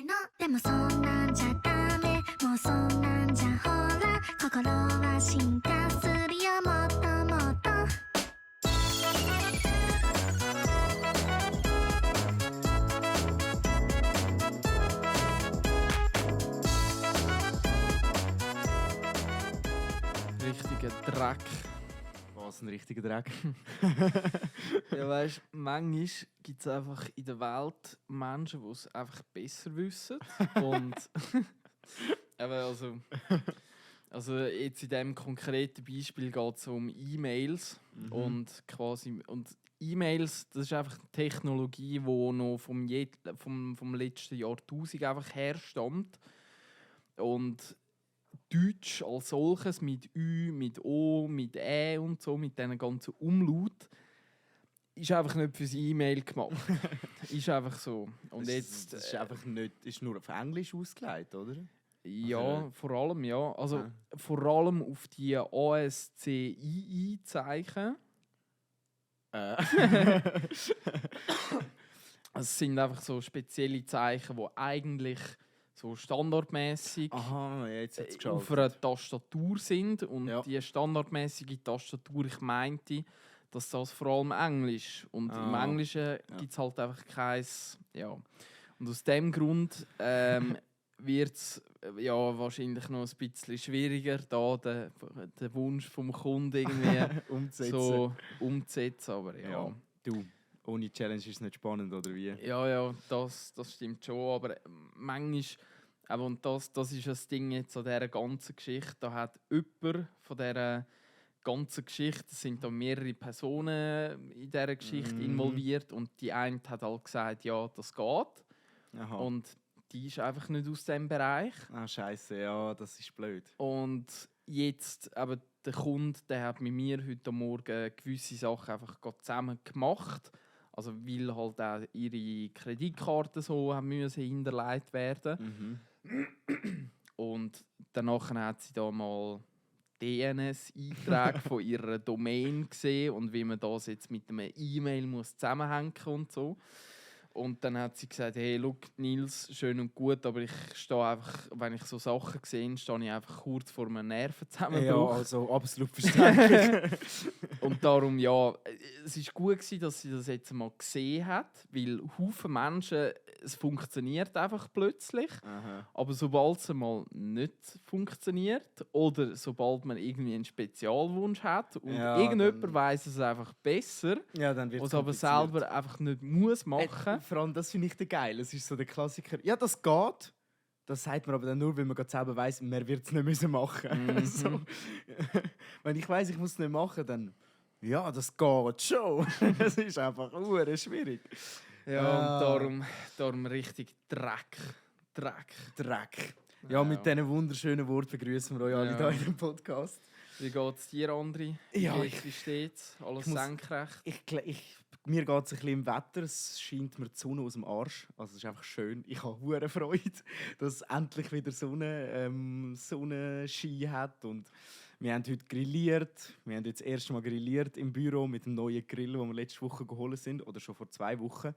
のでもそんなんじゃダメもうそんなんじゃほら心は進化するよもっともっとRichtiger Dreck. Was ein richtiger Dreck. Ja, weißt, manchmal gibt es einfach in der Welt Menschen, die es einfach besser wissen. Und eben, also jetzt in diesem konkreten Beispiel geht es um E-Mails. Und E-Mails, das ist einfach eine Technologie, die noch vom letzten Jahrtausend einfach herstammt. Und Deutsch als solches mit Ü, mit O, mit Ä und so, mit diesen ganzen Umlaut, ist einfach nicht fürs E-Mail gemacht. Ist einfach so. Und jetzt, das ist einfach nicht, ist nur auf Englisch ausgelegt, oder? ja, also- vor allem, ja. Also Ja. vor allem auf die ASCII-Zeichen. Es sind einfach so spezielle Zeichen, die eigentlich so standardmäßig Aha, ja, jetzt hat es auf geschaltet. einer Tastatur sind. Und Ja. die standardmäßige Tastatur, ich meinte, dass das vor allem Englisch. Und im Ah, Englischen gibt es halt einfach keins. Ja. Und aus dem Grund wird es wahrscheinlich noch ein bisschen schwieriger, da den Wunsch vom Kunden irgendwie Umzusetzen. so umzusetzen. Aber ja. Ja. Du, ohne Challenge ist es nicht spannend, oder wie? Ja, das stimmt schon. Aber manchmal, und das ist das Ding jetzt an dieser ganzen Geschichte, da hat jemand von dieser ganzen Geschichte, es sind da mehrere Personen in dieser Geschichte involviert und die eine hat halt gesagt, ja, das geht. Aha. Und die ist einfach nicht aus diesem Bereich. Ah, scheiße, ja, das ist blöd. Und jetzt, aber der Kunde, der hat mit mir heute Morgen gewisse Sachen einfach gerade zusammen gemacht. Also weil halt auch ihre Kreditkarten so haben müssen hinterlegt werden. Und danach hat sie da mal DNS-Einträge von ihrer Domain gesehen und wie man das jetzt mit einem E-Mail muss zusammenhängen und so. Und dann hat sie gesagt, hey, look, Nils, schön und gut, aber ich stehe einfach, wenn ich so Sachen sehe, stehe ich einfach kurz vor einem Nervenzusammenbruch. Ja, also absolut verständlich. Und darum, ja, es war gut gewesen, dass sie das jetzt mal gesehen hat, weil Haufen Menschen, es funktioniert einfach plötzlich. Aha. Aber sobald es mal nicht funktioniert oder sobald man irgendwie einen Spezialwunsch hat und Ja, irgendjemand dann- weiss es einfach besser, Ja, dann wird was aber selber einfach nicht muss machen. Vor allem, das finde ich der geil. Es ist so der Klassiker. Ja, das geht. Das sagt man aber dann nur, weil man gerade selber weiss, man wird es nicht müssen machen. So. Wenn ich weiss, ich muss es nicht machen, dann ja, das geht schon. Das ist einfach schwierig. Ja, und darum richtig Dreck. Dreck. Ja, mit diesen wunderschönen Worten begrüßen wir euch alle Ja. hier in dem Podcast. Wie geht es dir, Andri? Ja, Wie steht's? Alles ich muss- senkrecht? Mir geht es ein bisschen im Wetter. Es scheint mir die Sonne aus dem Arsch. Also es ist einfach schön. Ich habe hure Freude, dass es endlich wieder Sonnenschein hat. Und wir haben heute grilliert. Wir haben jetzt das erste Mal grilliert im Büro mit dem neuen Grill, den wir letzte Woche geholt sind. Oder schon vor 2 Wochen.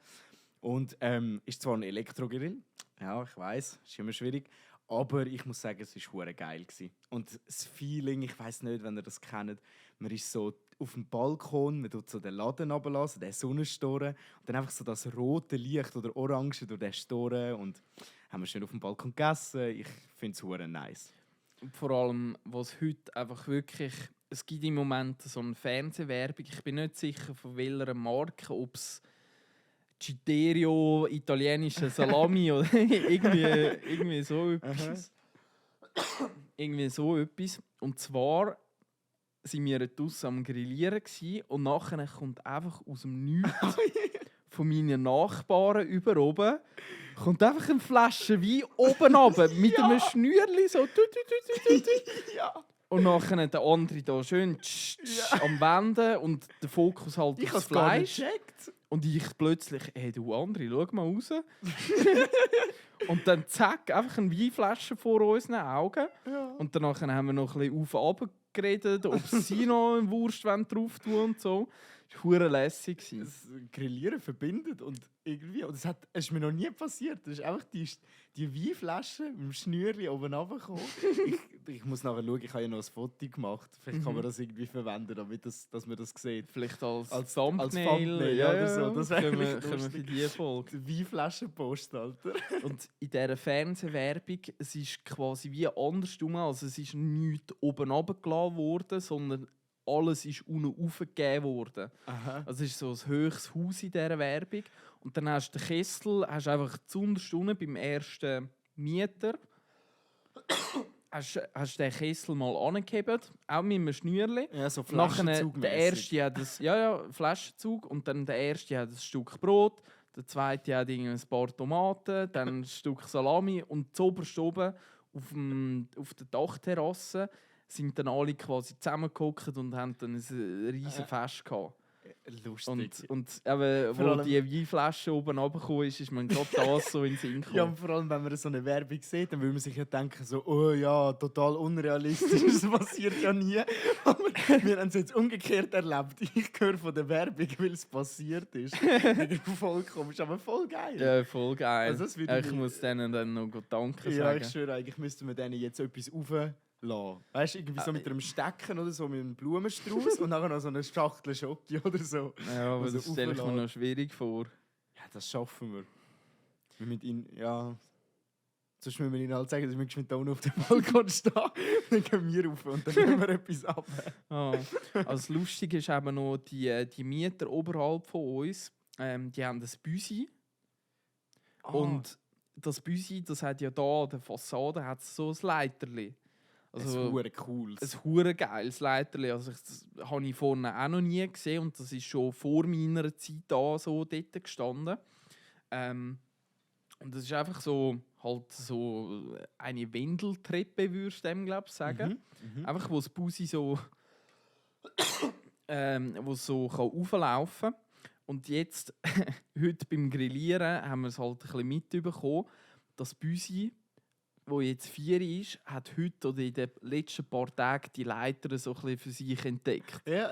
Und ist zwar ein Elektrogrill. Ja, ich weiß, ist immer schwierig. Aber ich muss sagen, es war hure geil gewesen. Und das Feeling, ich weiß nicht, wenn ihr das kennt, man ist so auf dem Balkon, man tut so den Laden runterlassen, den Sonnenstoren und dann einfach so das rote Licht oder Orange durch den Storen und haben wir schön auf dem Balkon gegessen. Ich finde es hure nice. Und vor allem, was heute einfach wirklich... Es gibt im Moment so eine Fernsehwerbung. Ich bin nicht sicher, von welcher Marke, ob es Citerio, italienische Salami oder irgendwie so etwas. Irgendwie so etwas. Und zwar sind wir draussen am Grillieren gsi und nachher kommt einfach aus dem Nichts von meinen Nachbarn über oben kommt einfach eine Flasche Wein oben runter mit einem Schnürli so. Und nachher der andere da schön am Wenden und der Fokus halt Ich aufs habe gar nicht Fleisch. gecheckt. Und ich plötzlich, hey du Andri, schau mal raus. Und dann zack, einfach eine Weinflasche vor unseren Augen. Ja. Und danach haben wir noch ein bisschen auf und runter geredet, ob sie noch eine Wurst drauf tun und so. war hure lässig. Das Grillieren verbindet und irgendwie, und es ist mir noch nie passiert. Das ist einfach die Weinflasche mit dem Schnürli oben runtergekommen. ich muss nachher schauen, ich habe ja noch ein Foto gemacht. Vielleicht kann man das irgendwie verwenden, dass man das sieht. Vielleicht als Thumbnail, Thumbnail oder so. Das wäre können wir vielleicht für lustig. die Folge. Die Weinflaschenpost, Alter. Und in dieser Fernsehwerbung, es ist quasi wie andersrum. Also es ist nichts oben runtergelassen worden, sondern alles ist unten aufgegeben worden. Aha. Also es ist so ein höchstes Haus in dieser Werbung. Und dann hast du den Kessel, hast einfach zuunterst unten beim ersten Mieter, hast den Kessel mal angehebt, auch mit einem Schnürli. Ja, so Nachher Flaschenzug der erste hat das, Flaschenzug, und dann der erste hat ein Stück Brot, der zweite hat irgendwie ein paar Tomaten, dann ein Stück Salami und zuoberst oben auf der Dachterrasse sind dann alle quasi zusammengehockt und haben dann ein riesen Fest gehabt. Lustig. Und eben, Vor wo allem- die Weinflasche oben runtergekommen ist man gerade das so in den Sinn gekommen. Ja, und vor allem, wenn man so eine Werbung sieht, dann will man sich ja denken, so, oh ja, total unrealistisch, das passiert ja nie. Aber wir haben es jetzt umgekehrt erlebt. Ich höre von der Werbung, weil es passiert ist. Voll komisch, aber voll geil. Ja, voll geil. Also das würde Ich ich- muss denen dann noch Danke Ja, sagen. ich schwöre, eigentlich müssten wir denen jetzt etwas auflassen. Weißt du, irgendwie so mit einem Stecken oder so, mit einem Blumenstrauß und nachher noch so eine Schachtel Schoki oder so. Ja, aber Also das stelle ich mir aufladen. noch schwierig vor. Ja, das schaffen wir. Wir mit ihnen, ja. Sonst müssen wir ihnen halt sagen, dass wir mit da unten auf dem Balkon stehen. Dann gehen wir rauf und dann nehmen wir etwas ab. Ah. Also das Lustige ist eben noch, die Mieter oberhalb von uns, die haben ein Büsi. Und das Büsi, das hat ja da an der Fassade hat's so ein Leiterli. das ist Also cool. ein hure geiles Leiterli. Also das habe ich vorne auch noch nie gesehen und das ist schon vor meiner Zeit da so dort gestanden. Und das ist einfach so halt so eine Wendeltreppe, würdest du dem glaube ich sagen. Einfach wo das Busi so wo es so auflaufen kann. Und jetzt, heute beim Grillieren, haben wir es halt ein bisschen mitbekommen, das Büsi, wo jetzt 4 ist, hat heute oder in den letzten paar Tagen die Leiter so ein bisschen für sich entdeckt. Ja,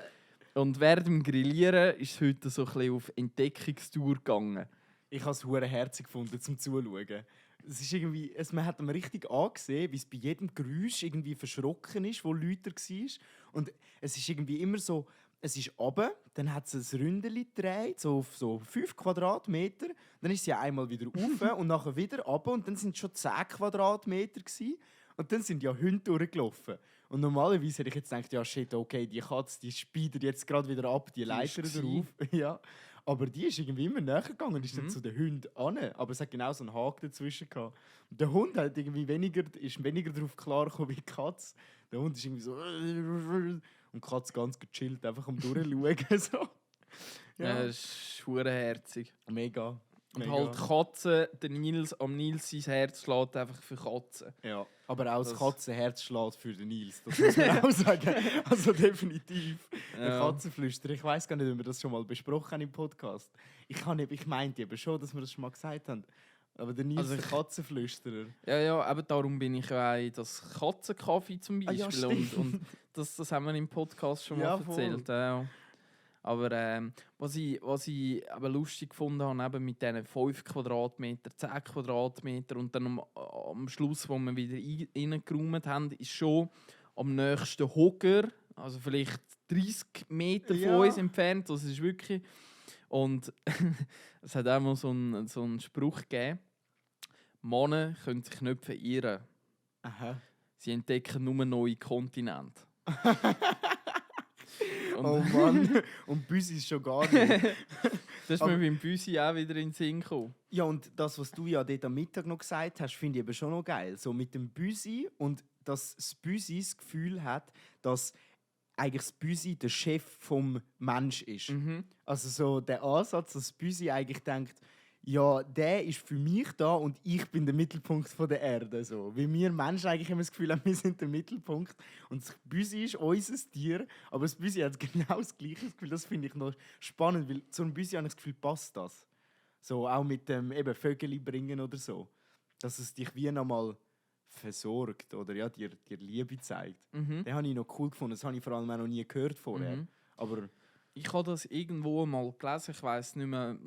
Und während dem Grillieren ist es heute so ein bisschen auf Entdeckungstour gegangen. ich habe es hure herzig gefunden zum Zuschauen. Es ist irgendwie, man hat ihm richtig angesehen, wie es bei jedem Geräusch irgendwie verschrocken ist, wo Leute war. Und es ist irgendwie immer so, es ist runter, dann hat es ein Ründeli gedreht, so auf so 5 Quadratmeter. Dann ist sie einmal wieder rauf und nachher wieder runter und dann sind es schon 10 Quadratmeter gewesen. Und dann sind ja Hunde durchgelaufen. Und normalerweise hätte ich jetzt gedacht, ja shit, okay, die Katze, die speidet jetzt gerade wieder ab, die Leiter ist drauf. Ja. Aber die ist irgendwie immer näher gegangen und ist dann zu den Hunden an. Aber es hat genau so einen Haken dazwischen gehabt. Und der Hund hat irgendwie ist weniger darauf klargekommen wie die Katze. Der Hund ist irgendwie so und die Katze ganz gechillt, einfach am Durchschauen. So. Ja. Das ist hure herzig. Mega. Und Mega. halt Katzen, am Nils sein Herz schlägt einfach für Katzen. Ja, aber auch das Das- Katzenherz schlägt für den Nils. Das muss man auch sagen. Also definitiv. Ein Ja. Katzenflüsterer. Ich weiß gar nicht, ob wir das schon mal besprochen haben im Podcast. Ich meinte eben schon, dass wir das schon mal gesagt haben. Aber der Nils Also der ich- Katzenflüsterer. Ja, aber darum bin ich ja auch in das Katzenkaffee zum Ah, ja, Beispiel. stimmt. und das haben wir im Podcast schon mal Ja, voll. erzählt. Ja. Aber was ich aber lustig gefunden habe, eben mit diesen 5 Quadratmeter, 10 Quadratmeter und dann am Schluss, wo wir wieder reingeräumt haben, ist schon am nächsten Hocker, also vielleicht 30 Meter Ja. von uns entfernt. Das ist wirklich. Und es hat auch mal so einen Spruch gegeben: Männer können sich nicht verirren. Aha. Sie entdecken nur neue Kontinente. Und Oh Mann. Und Büsi ist schon gar nicht. das ist aber- mir beim Büsi auch wieder in den Sinn gekommen. Ja, und das, was du ja dort am Mittag noch gesagt hast, finde ich eben schon noch geil. So mit dem Büsi und dass das Büsi das Gefühl hat, dass eigentlich das Büsi der Chef vom Mensch ist. Also so der Ansatz, dass das Büsi eigentlich denkt, ja, der ist für mich da und ich bin der Mittelpunkt von der Erde. So. Wie wir Menschen eigentlich immer das Gefühl haben, wir sind der Mittelpunkt. Und das Büsi ist unser Tier, aber das Büsi hat genau das gleiche Gefühl. Das finde ich noch spannend, weil zu einem Büsi habe ich das Gefühl, passt das. So, auch mit dem eben Vögel bringen oder so. Dass es dich wie nochmal versorgt oder ja, dir Liebe zeigt. Den habe ich noch cool gefunden. Das habe ich vor allem auch noch nie gehört vorher. Aber ich habe das irgendwo mal gelesen, ich weiß nicht mehr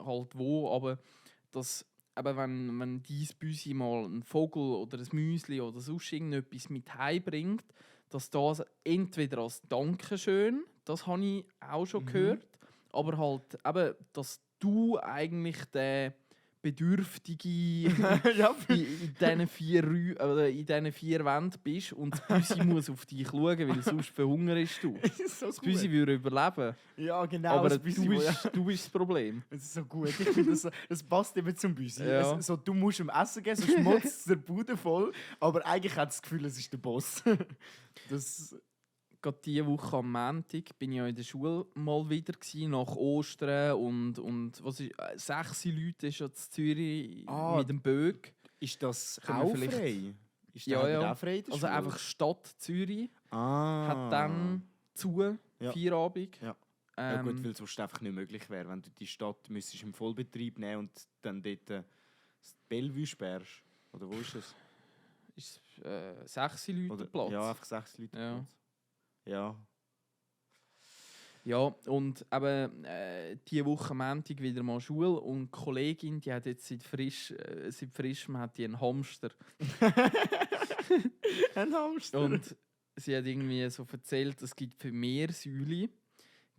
halt wo, aber dass aber wenn dein Büsi mal einen Vogel oder ein Müsli oder sonst irgendetwas mit heimbringt, dass das entweder als Dankeschön, das habe ich auch schon gehört, aber halt eben, dass du eigentlich der Bedürftige Ja, in diesen in diesen 4 Wänden bist und das Büsi muss auf dich schauen, weil sonst verhungerst du. so Das Büsi würde überleben, Ja, genau. aber das Büsi, du bist das Problem. das ist so gut. Ich finde, das passt eben zum Büsi. Ja. So, du musst ihm Essen geben, sonst motzt es der Bude voll. Aber eigentlich hat es das Gefühl, es ist der Boss. Das, Gerade diese Woche am Montag bin ich ja in der Schule mal wieder gewesen, nach Ostern und was ist, 6 Leute ist ja in Zürich mit dem Bög. ist das Können wir auch vielleicht- frei? Ist Ja, der ja. auch frei in der Also Schule? einfach Stadt Zürich Ah. hat dann zu, Ja. Feierabend. Ja. Ja gut, Ähm, weil es sonst einfach nicht möglich wäre, wenn du die Stadt müsstest im Vollbetrieb nehmen und dann dort das Bellevue sperrst. Oder wo ist es? ist 6 Leute Oder, Platz. Ja, einfach 6 Leute Ja. Platz. Ja. Ja, und eben diese Woche am Montag wieder mal Schule und die Kollegin, die hat jetzt seit frischem hat die einen Hamster. Ein Hamster. Und sie hat irgendwie so erzählt, es gibt für Meersäule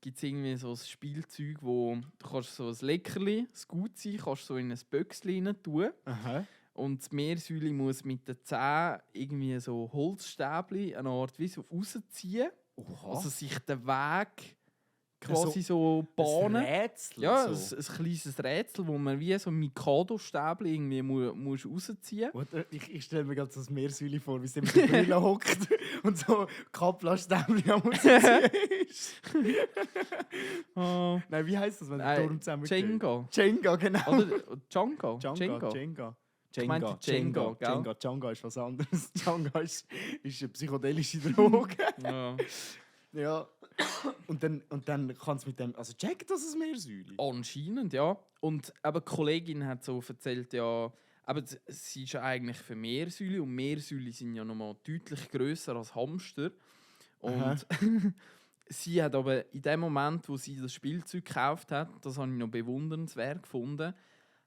gibt's irgendwie so ein Spielzeug, wo du kannst so ein Leckerli, das gut sein, kannst so in ein Böckchen rein tun. Aha. Und die Meersäule muss mit den Zähnen irgendwie so Holzstäbli eine Art wie so rausziehen. Oha. Also sich den Weg quasi so ein bahnen. Rätsel. Ja, so. ein kleines Rätsel, wo man wie so ein Mikado-Stäbli irgendwie muss rausziehen muss. Oder ich stelle mir gerade so das Meersäule vor, wie sie mit der Brille hockt und so Kapla-Stämmchen am Rausziehen ist. Oh. Nein, wie heisst das, wenn der Turm zusammengeht? Jenga. Jenga, genau. Oder Jenga. Jenga. Ich meinte Jenga, gell? Jenga ist was anderes. Jenga ist eine psychedelische Droge. Ja. Ja. Und dann kann es mit dem. Also checkt das es Meersäule? Anscheinend, ja. Und aber die Kollegin hat so erzählt, ja, aber sie ist ja eigentlich für Meersäule und Meersäule sind ja nochmal deutlich grösser als Hamster. Und sie hat aber in dem Moment, wo sie das Spielzeug gekauft hat, das habe ich noch bewundernswert gefunden,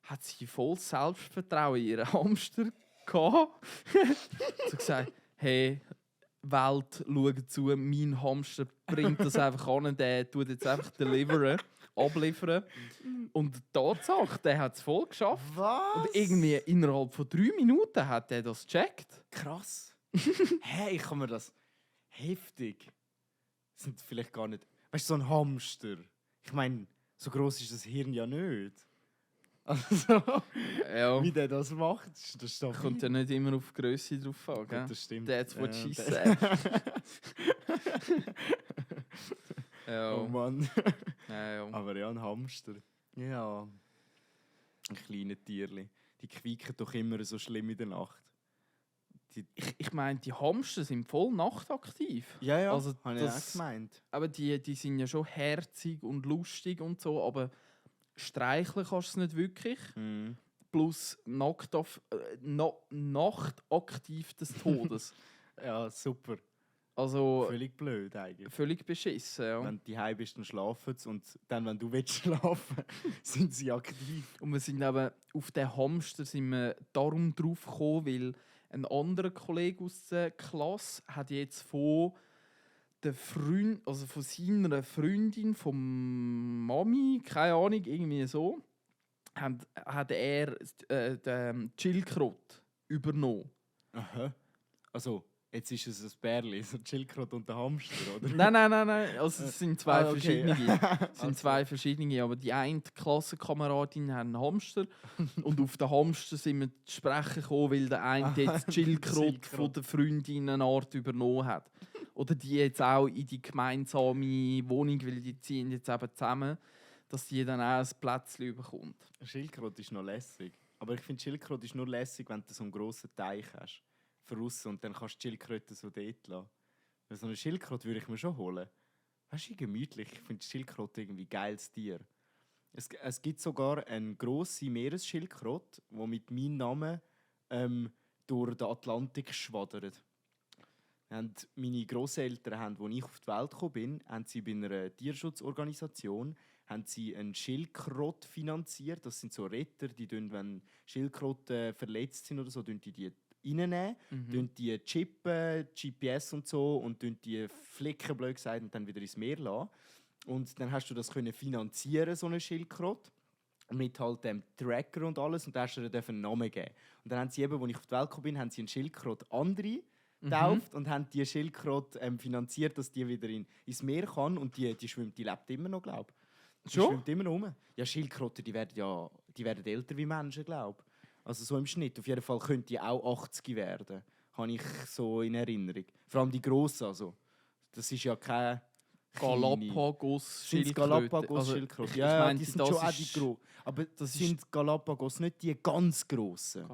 hat sie voll Selbstvertrauen in ihren Hamster gehabt. so gesagt, hey, Welt, schau zu, mein Hamster bringt das einfach an, der tut jetzt einfach abliefern. Und die Tatsache, der hat es voll geschafft. Was? Und irgendwie innerhalb von 3 Minuten hat er das gecheckt. Krass. Hey, ich kann mir das. Heftig. Das sind vielleicht gar nicht. Weißt du, so ein Hamster. Ich meine, so groß ist das Hirn ja nicht. Also, Ja, wie der das macht, das ist doch kommt ja nicht immer auf die Grösse drauf an. Gell? Das stimmt. That's what she das- said. Ja, Oh Mann. ja. Aber ja, ein Hamster. Ja. Ein kleines Tierli. Die quieken doch immer so schlimm in der Nacht. Ich meine, die Hamster sind voll nachtaktiv. Ja, ja, Also habe ich auch das- gemeint. Aber die sind ja schon herzig und lustig und so, aber streicheln kannst du es nicht wirklich. Mhm. Plus nachtaktiv des Todes. Ja, super. Also Völlig blöd eigentlich. völlig beschissen, ja. Wenn du heim bist, dann schlafen sie. Und dann, wenn du willst schlafen, sind sie aktiv. Und wir sind eben auf den Hamster sind wir darum drauf gekommen, weil ein anderer Kollege aus der Klasse hat jetzt von der Freund, also von seiner Freundin, vom Mami, keine Ahnung, irgendwie so, hat er den Schildkröte übernommen. Aha. Also, jetzt ist es ein Bärli, so ein Schildkröte und ein Hamster, oder? Nein. Also es sind zwei okay. verschiedene. Es sind Also. zwei verschiedene, aber die eine Klassenkameradin hat einen Hamster und auf den Hamster sind wir zu sprechen gekommen, weil der eine jetzt die Schildkröte Schildkröte. von der Freundin eine Art übernommen hat. Oder die jetzt auch in die gemeinsame Wohnung, weil die ziehen jetzt eben zusammen, dass die dann auch ein Plätzchen bekommt. Schildkröte ist noch lässig. Aber ich finde, Schildkröte ist nur lässig, wenn du so einen grossen Teich hast. Verrissen und dann kannst du die Schildkröte so dort lassen. Weil so eine Schildkröte würde ich mir schon holen. Weißt du, gemütlich. Ich finde die Schildkröte irgendwie ein geiles Tier. Es gibt sogar eine grosse Meeresschildkröte, die mit meinem Namen durch den Atlantik schwadert. Und meine Grosseltern haben, als ich auf die Welt gekommen bin, haben sie bei einer Tierschutzorganisation haben sie einen Schildkrott finanziert. Das sind so Retter, die wenn Schildkröten verletzt sind oder so, die reinnehmen, die chippen, GPS und so, und die flicken, blöd gesagt, und dann wieder ins Meer lassen. Und dann hast du das können finanzieren, so eine Schildkröte. Mit halt dem Tracker und alles. Und dann hast du ihr einen Namen geben. Und dann haben sie eben, als ich auf die Welt gekommen bin, haben sie einen Schildkröte andere getauft und haben die Schildkröte finanziert, dass die wieder ins Meer kann. Und die schwimmt, die lebt immer noch, glaube ich. Die schwimmt immer noch rum. Ja, Schildkröten, die werden älter wie Menschen, glaube ich. Also so im Schnitt. Auf jeden Fall könnte die auch 80 werden. Habe ich so in Erinnerung. Vor allem die grossen. Also. Das ist ja keine Galapagos-Schildkröte. Galapagos-Schildkröte. Ja, die sind schon auch die grossen. Aber das sind Galapagos nicht die ganz grossen.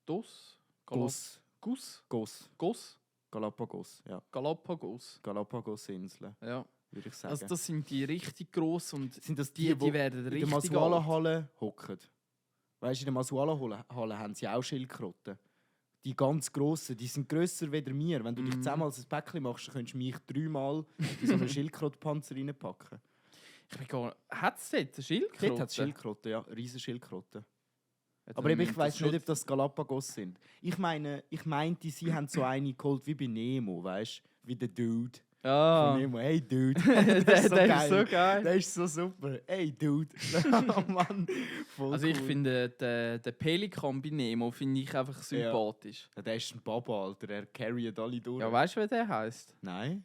Goss? Galapagos, ja. Galapagos-Inseln, Ja. würde ich sagen. Also das sind die richtig grossen und sind das die werden in richtig der alt. Masualenhalle hocken? Weißt du, in der Masualenhalle haben sie auch Schildkröten. Die ganz grossen, die sind grösser als wir. Wenn du dich zusammen als ein Päckchen machst, dann könntest du mich 3-mal in so einen Schildkrötenpanzer reinpacken. Hat es dort eine Schildkröte? Dort hat es Schildkröten, ja. Riesen Schildkröten. Aber eben, ich weiss nicht, ob das Galapagos sind. Ich meinte, sie haben so eine geholt wie bei Nemo, weißt du? Wie der Dude. Ja. Von Nemo. Hey, Dude. Der ist so geil. Der ist so super. Hey, Dude. Oh Mann. Voll Also ich cool. finde, den Pelikan bei Nemo finde ich einfach sympathisch. Ja, der ist ein Baba, Alter. Er carryt alle durch. Ja, weißt du, wer der heisst? Nein.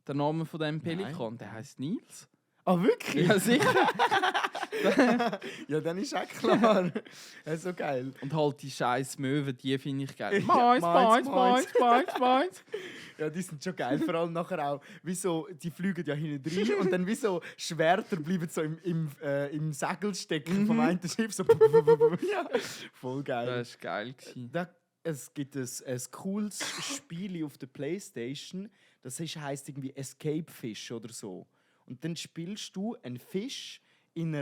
Der Name von dem Pelikan, der heisst Nils. Ah, wirklich? Ja, sicher. Ja, dann ist auch klar. Ja, so geil. Und halt die scheiß Möwen, die finde ich geil. Ja, Meins. Ja, die sind schon geil. Vor allem nachher auch, wieso, die fliegen ja hinten rein und dann wie so Schwerter bleiben so im Segel stecken vom einen Schiff. So ja, voll geil. Das war geil. Es gibt ein cooles Spiel auf der Playstation, das heisst irgendwie Escape Fish oder so. Und dann spielst du einen Fisch in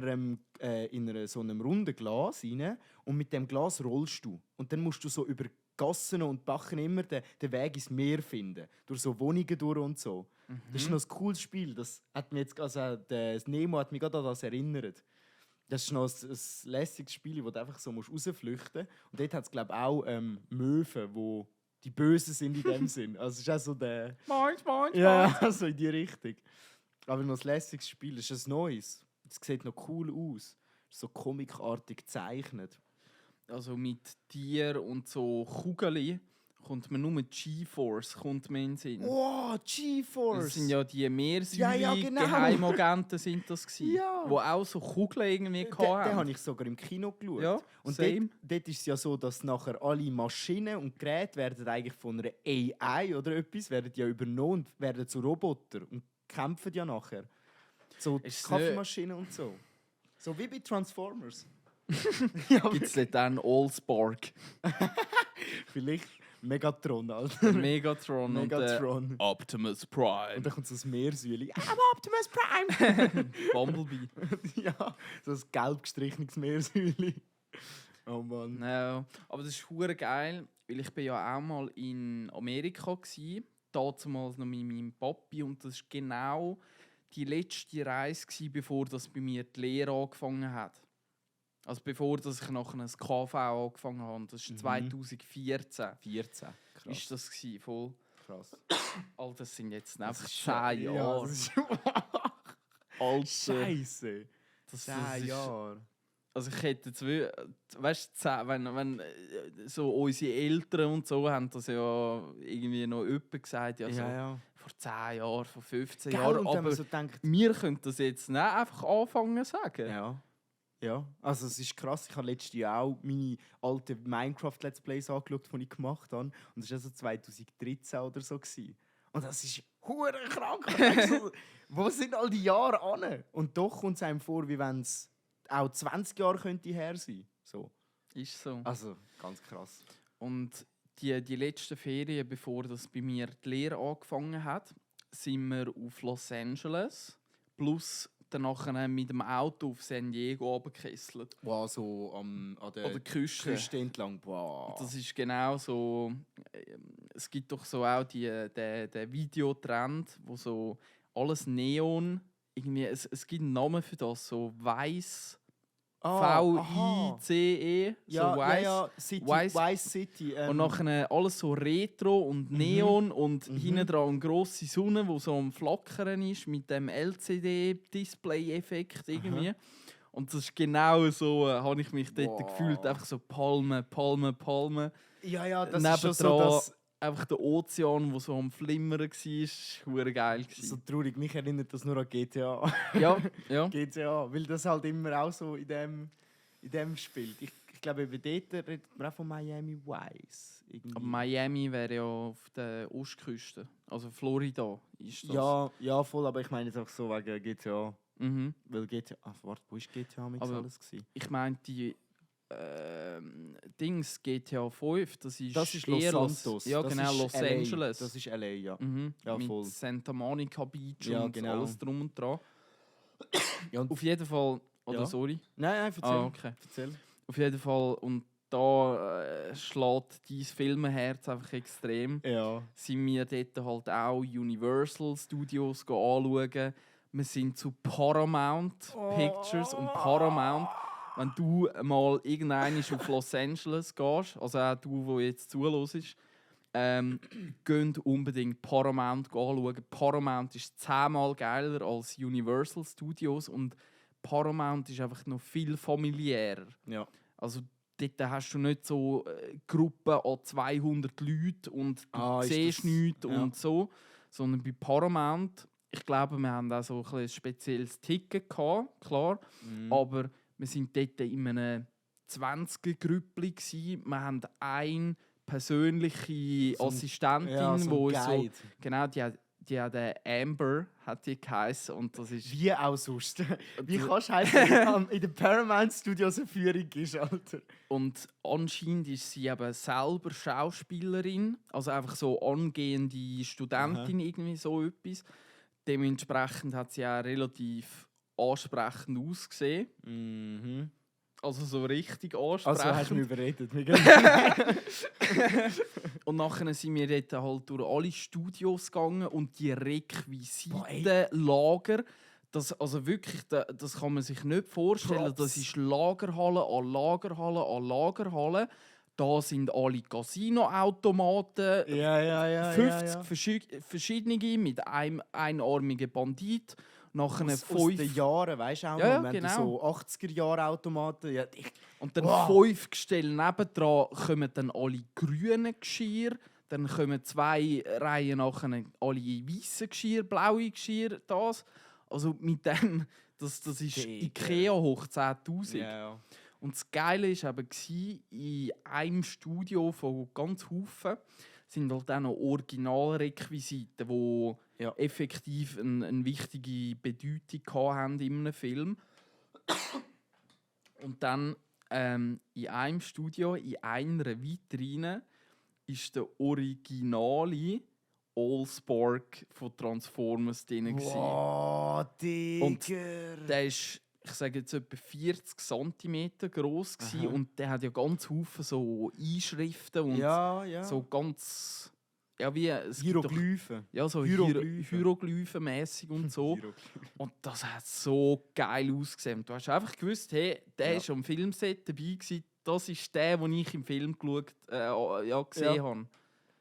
so einem runden Glas rein und mit dem Glas rollst du. Und dann musst du so über Gassen und Bachen immer den Weg ins Meer finden. Durch so Wohnungen durch und so. Das ist noch ein cooles Spiel. Das hat mich jetzt, also das Nemo hat mich gerade an das erinnert. Das ist noch ein lässiges Spiel, wo du einfach so rausflüchten musst. Und dort hat es, glaube ich, auch Möwen, die die Bösen sind in dem Sinn. Also es ist auch so der... Meins. Ja, so in die Richtung. Aber noch ein lässiges Spiel. Es ist ein neues. Es sieht noch cool aus. So comicartig gezeichnet. Also mit Tier und so Kugeln kommt mir nur G-Force in den Sinn. Wow, G-Force! Das sind ja die Ja, genau. Geheimagenten sind das gewesen, Ja. wo auch so Kugeln irgendwie Den hatten. habe ich sogar im Kino geschaut. Ja, und same. dort ist es ja so, dass nachher alle Maschinen und Geräte werden eigentlich von einer AI oder etwas werden ja übernommen und werden zu Robotern und kämpfen ja nachher. So die Ist Kaffeemaschinen und so. So wie bei Transformers. Ja, Gibt es dort dann Allspark, vielleicht Megatron, Alter. Megatron, Megatron. und Optimus Prime, Und dann kommt so ein Meersäule. I'm Optimus Prime! Bumblebee. Ja, so ein gelb gestrichenes Meersäule. Oh Mann. Ja, aber das ist hure geil, weil ich bin ja auch mal in Amerika gsi, damals noch mit meinem Papi, und das war genau die letzte Reise gsi, bevor das bei mir die Lehre angefangen hat. Also bevor dass ich nachher ein KV angefangen habe. Das ist 2014. 14. Krass. Ist das gsi, voll. Krass. Alter, das sind jetzt einfach Das ist 10 Ja, Jahre. das ist Alter, Scheiße. das 10 ist, Jahre. also ich hätte jetzt, weißt du, wenn so unsere Eltern und so haben das ja irgendwie noch jemand gesagt, ja, so ja. vor 10 Jahren, vor 15 Gell, Jahren, und wenn aber man so denkt, wir können das jetzt nicht einfach anfangen zu sagen. ja. Ja, also es ist krass. Ich habe letztes Jahr auch meine alten Minecraft-Let's Plays angeschaut, die ich gemacht habe. Und das war also 2013 oder so. Und das ist hure krank. Ich denke so, wo sind all die Jahre an? Und doch kommt es einem vor, wie wenn es auch 20 Jahre könnte her sein. So. Ist so. Also, ganz krass. Und die letzten Ferien, bevor das bei mir die Lehre angefangen hat, sind wir auf Los Angeles plus danach mit dem Auto auf San Diego runtergekesselt. Wow, so an An der der Küste. Küste entlang. Wow. Das ist genau so es gibt doch so auch den Videotrend, wo so alles Neon, irgendwie, es gibt einen Namen für das, so weiß, V-I-C-E, so weiß. City, Weiss- Vice City. Und nachher alles so Retro und Neon und hinten dran eine grosse Sonne, die so am Flackern ist mit dem LCD-Display-Effekt irgendwie. Und das ist genau so, habe ich mich dort gefühlt. Einfach so Palmen. Ja, das ist schon so, Nebendran dass einfach der Ozean, der so am Flimmern war, war geil. so traurig. Mich erinnert das nur an GTA. Ja. GTA, weil das halt immer auch so in dem spielt. Ich glaube, über dort redet man auch von Miami Vice. Irgendwie. Aber Miami wäre ja auf der Ostküste. Also Florida ist das. Ja, voll, aber ich meine jetzt auch so wegen GTA. Mhm. Weil GTA. Ach, warte, wo ist GTA mit Aber alles gewesen? Ich meine, die Dings GTA 5, das ist Los eher Santos. Ja, Das genau, ist Los LA. Angeles. Das ist LA, ja. Ja, mit voll. Santa Monica Beach Ja, und genau. alles drum und dran. Ja, und Auf jeden Fall, oder Ja. sorry. nein, erzähl. Okay. Erzähl. Auf jeden Fall, und da schlägt dein Filmenherz einfach extrem. Ja. Sind wir dort halt auch Universal Studios anschauen. Wir sind zu Paramount Pictures und Paramount. Wenn du mal irgendwann auf Los Angeles gehst, also auch du, der jetzt zuhörst, geht unbedingt Paramount anschauen. Paramount ist 10-mal geiler als Universal Studios und Paramount ist einfach noch viel familiärer. Ja. Also dort hast du nicht so Gruppen an 200 Leuten und du ist siehst das- nichts ja. und so. Sondern bei Paramount, ich glaube, wir haben auch so ein bisschen ein spezielles Ticket gehabt, klar. Aber wir sind dort in einem 20er-Grüppli gsi. Wir haben eine persönliche So ein- Assistentin, Ja, so wo ein so, Guide. genau, die hat Amber, hat die geheißen, und das ist Wie auch sonst. Wie kannst du heißen, in den Paramount Studios eine Führung ist, Alter? Und anscheinend ist sie eben selber Schauspielerin, also einfach so angehende Studentin, irgendwie so etwas. Dementsprechend hat sie auch relativ ansprechend ausgesehen. Mhm. Also so richtig ansprechend. Also hast du mich überredet. Und nachher sind wir dort halt durch alle Studios gegangen und die Requisitenlager, das, also wirklich, das kann man sich nicht vorstellen. Props. Das ist Lagerhalle an Lagerhalle an Lagerhalle. Da sind alle Casinoautomaten, ja. 50 verschiedene mit einem einarmigen Bandit. Nachher Aus 5 den Jahren, weißt du auch Ja, noch, wenn genau. du so 80er-Jahre-Automaten... Ja, Und dann Wow. 5 Gestelle nebendran kommen dann alle grünen Geschirr. Dann kommen 2 Reihen nachher alle weißen Geschirr, blaue Geschirr, das. Also mit dem, das ist Digga. Ikea hoch 10'000. ja. Und das Geile war eben, in einem Studio von ganz Haufen sind halt auch noch Originalrequisiten, die Ja. effektiv eine wichtige Bedeutung hatten in einem Film. Und dann in einem Studio, in einer Vitrine, ist der originale Allspark von Transformers drin. Wow, Digga. Und Der ist, ich sage jetzt, etwa 40 cm groß Aha. und der hat ja ganz viele so Einschriften und ja. so ganz, ja, wie es gibt doch- Hieroglyphen. ja, so Hieroglyphen. Hieroglyphenmäßig und so. Und das hat so geil ausgesehen. Du hast einfach gewusst, hey, der Ja. ist am Filmset dabei gewesen. Das ist der, den ich im Film gesehen habe.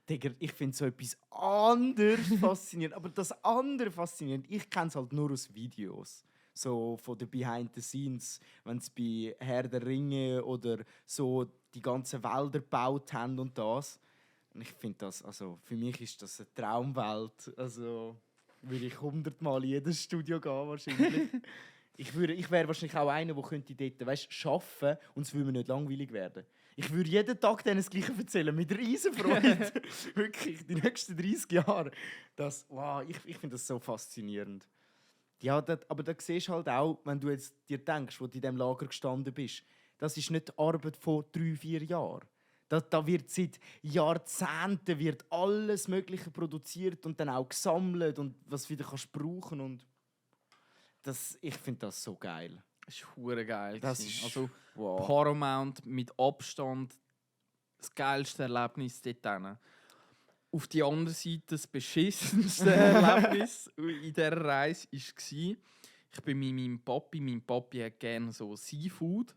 Digga, ich finde so etwas anderes faszinierend. Aber das andere faszinierend, ich kenne es halt nur aus Videos. So von den Behind the Scenes, wenn sie bei Herr der Ringe oder so die ganzen Wälder gebaut haben und das. Und ich finde das, also für mich ist das eine Traumwelt. Also würde ich 100-mal in jedes Studio gehen wahrscheinlich. Ich wäre wahrscheinlich auch einer, der könnte dort, weißt, arbeiten und es würde mir nicht langweilig werden. Ich würde jeden Tag denen das Gleiche erzählen, mit riesen Freude. Wirklich, die nächsten 30 Jahre. Ich finde das so faszinierend. Ja, aber da siehst du halt auch, wenn du jetzt dir denkst, wo du in diesem Lager gestanden bist, das ist nicht die Arbeit von 3-4 Jahren. Da wird seit Jahrzehnten wird alles Mögliche produziert und dann auch gesammelt und was du wieder kannst brauchen und ich finde das so geil. Das ist hure geil. Das gewesen. ist- Also Wow. Paramount mit Abstand das geilste Erlebnis dort. Auf die andere Seite das beschissenste Erlebnis in dieser Reise war, ich bin mit meinem Papi. Mein Papi hat gerne so Seafood.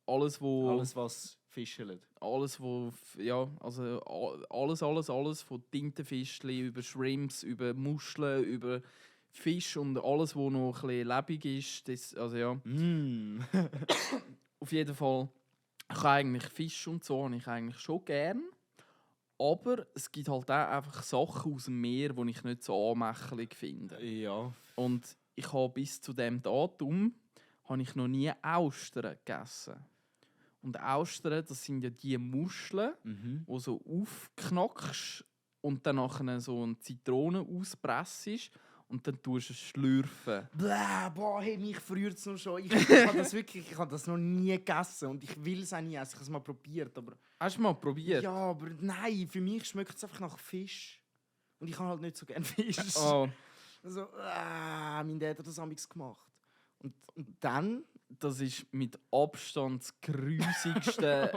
Alles, was fischelt. alles, alles von Tintenfischli über Shrimps, über Muscheln, über Fisch und alles, was noch ein bisschen lebendig ist. Das, also ja. Auf jeden Fall, ich habe eigentlich Fisch und so habe ich eigentlich schon gern. Aber es gibt halt auch einfach Sachen aus dem Meer, die ich nicht so anmächelig finde. Ja. Und ich habe bis zu dem Datum habe ich noch nie Austern gegessen. Und Austern, das sind ja die Muscheln, die so aufknackst und dann nachher so eine Zitrone auspressst und dann tust du es schlürfen. Bläh, boah, hey, mich verrührt es noch schon. Ich habe das noch nie gegessen und ich will es auch nie essen. Ich habe es mal probiert, aber... Hast du mal probiert? Ja, aber nein, für mich schmeckt es einfach nach Fisch. Und ich habe halt nicht so gerne Fisch. Oh, Also, mein Dad hat das amigs gemacht. Und dann... das ist mit Abstand das grusigste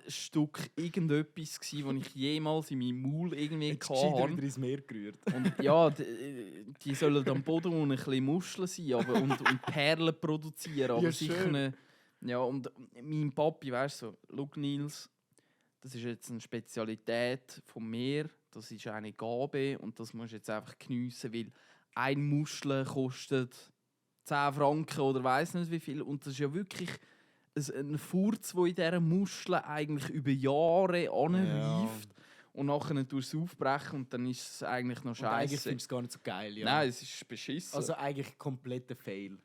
Stück irgendetwas gsi, das ich jemals in meinem Maul irgendwie Jetzt gescheiter hatte. wieder ins Meer gerührt. Und ja, die sollen am Boden ein bisschen Muscheln sein und Perlen produzieren. Aber Ja, sicher schön. nicht. Ja, und mein Papi, weißt du, so, «Schau, Nils, das ist jetzt eine Spezialität vom Meer, das ist eine Gabe und das musst du jetzt einfach geniessen, weil ein Muschel kostet 10 Franken oder weiss nicht wie viel. Und das ist ja wirklich ein Furz, der in dieser Muschel eigentlich über Jahre anreift. Und nachher tust du es aufbrechen und dann ist es eigentlich noch Und eigentlich scheiße. findest du es gar nicht so geil, ja. Nein, es ist beschissen. Also eigentlich kompletter Fail.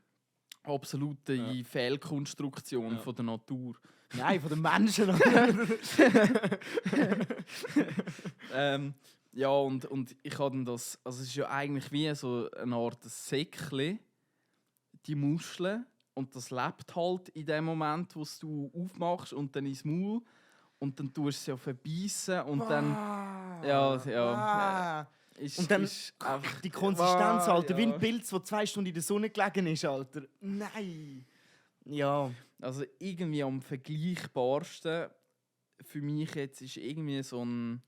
Absolute Fehlkonstruktion von der Natur. Nein, von den Menschen. Ja, und ich habe dann das... Also es ist ja eigentlich wie so eine Art Säckchen, die Muscheln. Und das lebt halt in dem Moment, wo du aufmachst und dann ins Maul. Und dann tust du es ja verbeissen und dann... Ja. Und dann ist einfach die Konsistenz, Alter, wie ja. ein Pilz, der 2 Stunden in der Sonne gelegen ist, Alter. Nein. Ja. Also irgendwie am vergleichbarsten für mich jetzt ist irgendwie so ein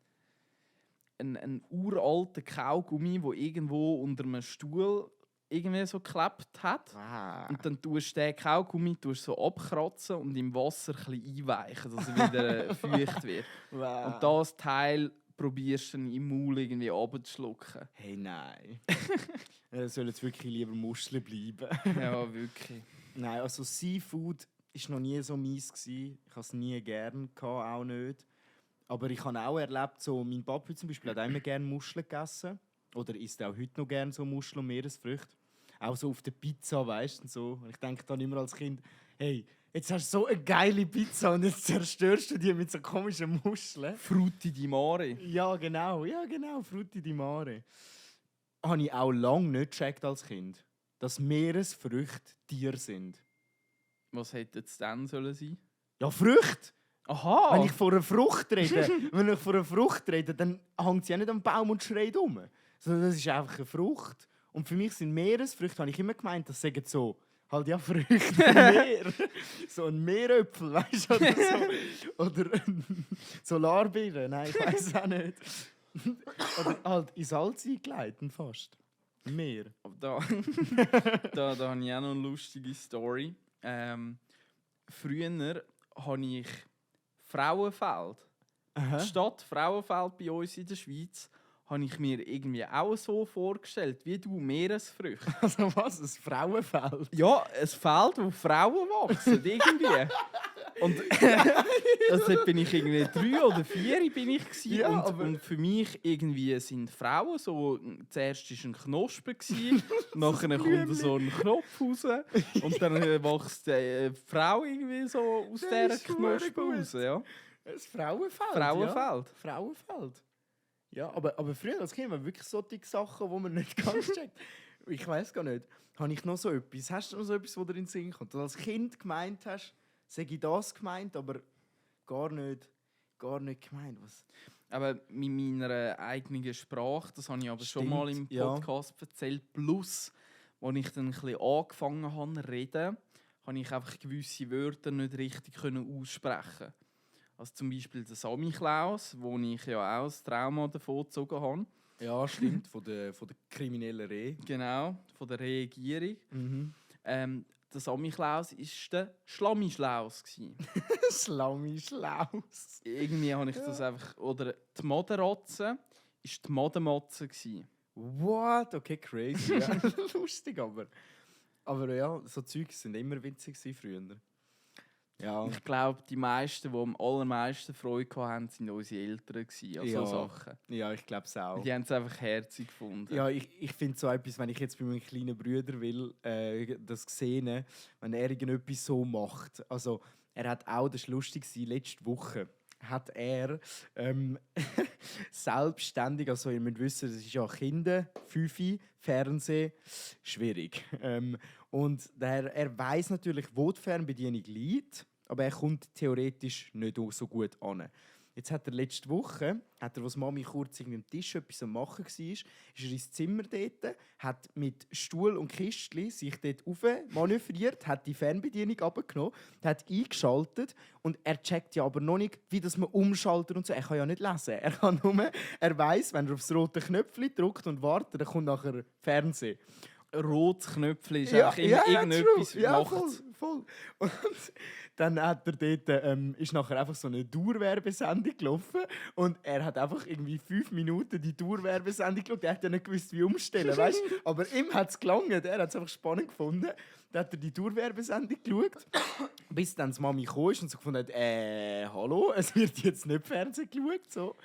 uralter Kaugummi, der irgendwo unter einem Stuhl irgendwie so geklebt hat. Und dann tust du den Kaugummi so abkratzen und im Wasser ein bisschen einweichen, dass er wieder feucht wird. Und das Teil probierst du dann im Maul irgendwie runterzuschlucken. Hey, nein. Soll jetzt wirklich lieber Muscheln bleiben. Ja, wirklich. Nein, also Seafood war noch nie so mies. Ich hatte es nie gern, auch nicht. Aber ich habe auch erlebt, so, mein Papi zum Beispiel hat auch immer gerne Muscheln gegessen. Oder isst auch heute noch gerne so Muscheln und Meeresfrüchte. Auch so auf der Pizza, weißt du. So. Und ich denke dann immer als Kind, hey, jetzt hast du so eine geile Pizza und jetzt zerstörst du die mit so komischen Muscheln. Frutti di Mare. Ja, genau, Frutti di Mare. Habe ich auch lange nicht gecheckt als Kind, dass Meeresfrüchte Tiere sind. Was hätte es dann sollen sein? Ja, Früchte! Aha! Wenn ich von einer Frucht rede, dann hängt sie ja nicht am Baum und schreit um. Sondern das ist einfach eine Frucht. Und für mich sind Meeresfrüchte, habe ich immer gemeint, das sagen so, halt ja Früchte im Meer. So ein Meeröpfel, weißt du? Oder so. Oder Solarbeeren, nein, ich weiß es auch nicht. Oder halt in Salz eingeleitet, fast. Im Meer. Da habe ich auch noch eine lustige Story. Früher habe ich Frauenfeld. Die Stadt Frauenfeld bei uns in der Schweiz habe ich mir irgendwie auch so vorgestellt, wie du Meeresfrüchte. Also was? Ein Frauenfeld? Ja, ein Feld, wo Frauen wachsen, irgendwie. Und also bin ich irgendwie 3 oder 4 bin ich gewesen. Ja, und für mich irgendwie sind Frauen so, zuerst war ein Knospe, nachher kommt so ein Knopf raus und dann wächst die Frau irgendwie so aus dieser Knospe raus. Ja. Ein Frauenfeld? Frauenfeld. Ja. Frauenfeld. Ja, aber früher als Kind waren wirklich solche Sachen, die man nicht ganz checkt. Ich weiß gar nicht. Habe ich noch so etwas? Hast du noch so etwas, wo dir in den Sinn kommt? Du als Kind gemeint hast, sage ich das gemeint, aber gar nicht gemeint. Was? Aber mit meiner eigenen Sprache, das habe ich aber schon Stimmt, mal im ja. Podcast erzählt. Plus, als ich dann ein bisschen angefangen habe zu reden, habe ich einfach gewisse Wörter nicht richtig aussprechen. Also zum Beispiel der Sammy Klaus, wo ich ja auch das Trauma davon gezogen habe. Ja, stimmt, von der kriminellen Reh. Genau, von der Regierung. Mhm. Der Sammy Klaus war der Schlammi-Schlaus. Schlammi Schlaus. Irgendwie habe ich das einfach... Oder die Moderotze war die Modemotze. What? Okay, crazy. Ja. Lustig, aber... Aber ja, so Zeugs sind immer witzig früher. Ja. Ich glaube, die meisten, die am allermeisten Freude hatten, waren unsere Eltern. Also Ja. so Sachen. Ja, ich glaube es auch. Die haben es einfach herzig gefunden. Ja, ich finde so etwas, wenn ich jetzt bei meinem kleinen Bruder will, das sehen, wenn er irgendetwas so macht. Also, er hat auch, das war lustig, letzte Woche hat er selbstständig, also ihr müsst wissen, das ist ja Kinder, 5, Fernsehen, schwierig. Und er weiß natürlich, wo die Fernbedienung liegt, aber er kommt theoretisch nicht so gut an. Jetzt hat er letzte Woche, als Mami kurz irgendwie am Tisch etwas am Machen war, ist er ins Zimmer dort, hat mit Stuhl und Kistchen sich dort rauf manövriert, hat die Fernbedienung abgenommen, hat eingeschaltet und er checkt ja aber noch nicht, wie das man umschaltet und so. Er kann ja nicht lesen. Er weiss, wenn er aufs rote Knöpfchen drückt und wartet, dann kommt nachher Fernsehen. Rotes Knöpfchen ist einfach immer irgendetwas true. Ja, macht. voll. Und dann hat er dort, ist nachher einfach so eine Dauerwerbesendung gelaufen und er hat einfach irgendwie 5 Minuten die Dauerwerbesendung geschaut. Er hat ja nicht gewusst, wie umstellen, weißt? Aber ihm hat es gelangt, er hat es einfach spannend gefunden. Dann hat er die Dauerwerbesendung geschaut, bis dann die Mami kam und so gefunden hat, hallo, es wird jetzt nicht Fernsehen geschaut. So.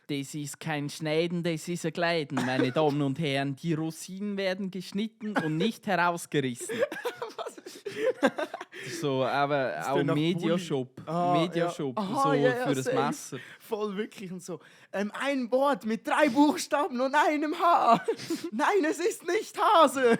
Das ist kein Schneiden, das ist ein Gleiten, meine Damen und Herren. Die Rosinen werden geschnitten und nicht herausgerissen. So, aber auch nach Mediashop. Mediashop, ja. so Ja, für das safe. Messer. Voll wirklich und so. Ein Wort mit 3 Buchstaben und einem H. Nein, es ist nicht Hase.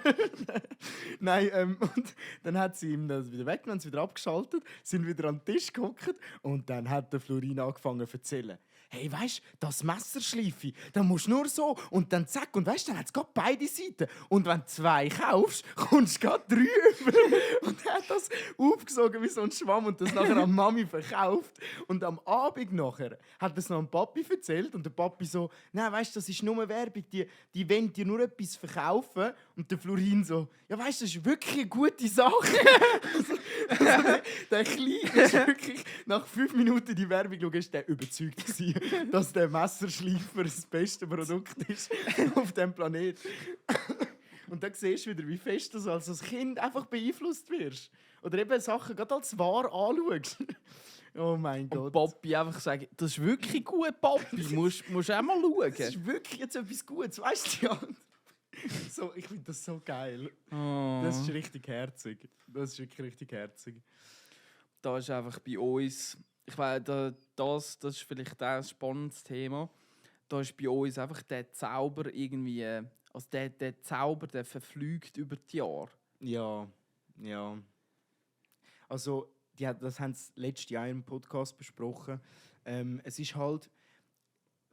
Nein, und dann hat sie ihm das wieder weggenommen, sie wieder abgeschaltet, sind wieder an den Tisch gehockt und dann hat der Florin angefangen zu erzählen. Hey, weißt du, das Messerschleife, da musst du nur so und dann zack. Und weißt du, dann hat es gerade beide Seiten. Und wenn du 2 kaufst, kommst du gerade 3 über. Und er hat das aufgesogen wie so ein Schwamm und das nachher an Mami verkauft. Und am Abend nachher hat es noch dem Papi erzählt. Und der Papi so, nein, weißt du, das ist nur Werbung, die wollen dir nur etwas verkaufen. Und der Florin so, ja, weißt du, das ist wirklich eine gute Sache. Der Kleine ist wirklich, nach 5 Minuten die Werbung schauen, ist der überzeugt gewesen, dass der Messerschleifer das beste Produkt ist auf dem Planeten. Und dann siehst du wieder, wie fest du als Kind einfach beeinflusst wirst. Oder eben Sachen gerade als wahr anschaust. Oh mein Gott. Und Papi einfach sagen, das ist wirklich gut, Papi. musst auch mal schauen. Das ist wirklich jetzt etwas Gutes, weißt du ja? So, ich finde das so geil. Oh. Das ist richtig herzig. Das ist wirklich richtig herzig. Da ist einfach bei uns, ich weiß, das ist vielleicht auch ein spannendes Thema. Da ist bei uns einfach der Zauber irgendwie, also der Zauber, der verflügt über die Jahre. Ja. Also, das haben sie letztes Jahr im Podcast besprochen. Es ist halt,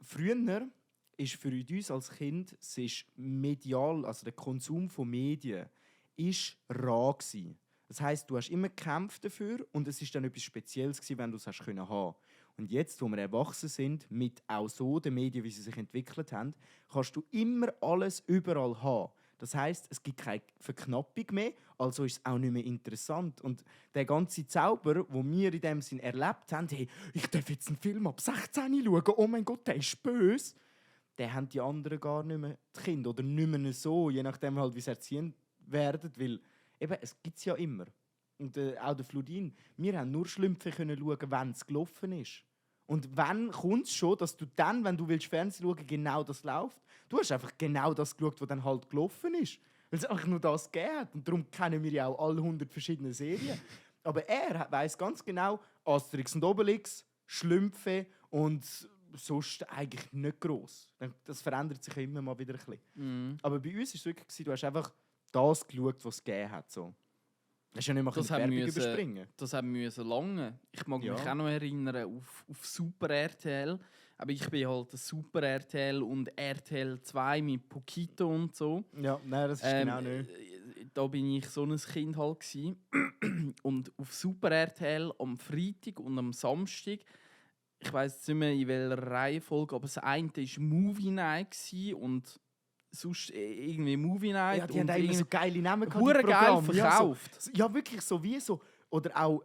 früher ist für uns als Kind, es ist medial, also der Konsum von Medien, ist rar gewesen. Das heisst, du hast immer gekämpft dafür und es ist dann etwas Spezielles gewesen, wenn du es hast können haben. Und jetzt, wo wir erwachsen sind, mit auch so den Medien, wie sie sich entwickelt haben, kannst du immer alles überall haben. Das heisst, es gibt keine Verknappung mehr, also ist es auch nicht mehr interessant. Und der ganze Zauber, den wir in dem Sinn erlebt haben, hey, ich darf jetzt einen Film ab 16 schauen, oh mein Gott, der ist böse, den haben die anderen gar nicht mehr, die Kinder, oder nicht mehr so, je nachdem, halt, wie sie erziehen werden, weil eben, es gibt es ja immer. Und auch der Florin, wir haben nur Schlümpfe können schauen, wenn es gelaufen ist. Und wann kommt es schon, dass du dann, wenn du willst Fernsehen schauen, genau das läuft? Du hast einfach genau das geschaut, was dann halt gelaufen ist. Weil es einfach nur das gegeben hat. Und darum kennen wir ja auch alle 100 verschiedene Serien. Aber er weiss ganz genau, Asterix und Obelix, Schlümpfe und sonst eigentlich nicht gross. Das verändert sich immer mal wieder ein bisschen. Aber bei uns war es wirklich, du hast einfach das geschaut, was es gegeben hat. So. Hast ja nicht mal die Werbung überspringen. Das haben wir lange. Ich mag mich auch noch erinnern auf Super RTL. Aber ich bin halt das Super RTL und RTL 2 mit Pokito und so. Ja, nein, das ist genau nicht. Da bin ich so ein Kind halt gewesen. Und auf Super RTL am Freitag und am Samstag ich weiss nicht mehr in welcher Reihenfolge, aber das eine war Movie Night und sonst irgendwie Movie Night. Ja, die und haben immer so geile Namen gehabt, die hure geil Programme. verkauft. Ja, wirklich so wie so. Oder auch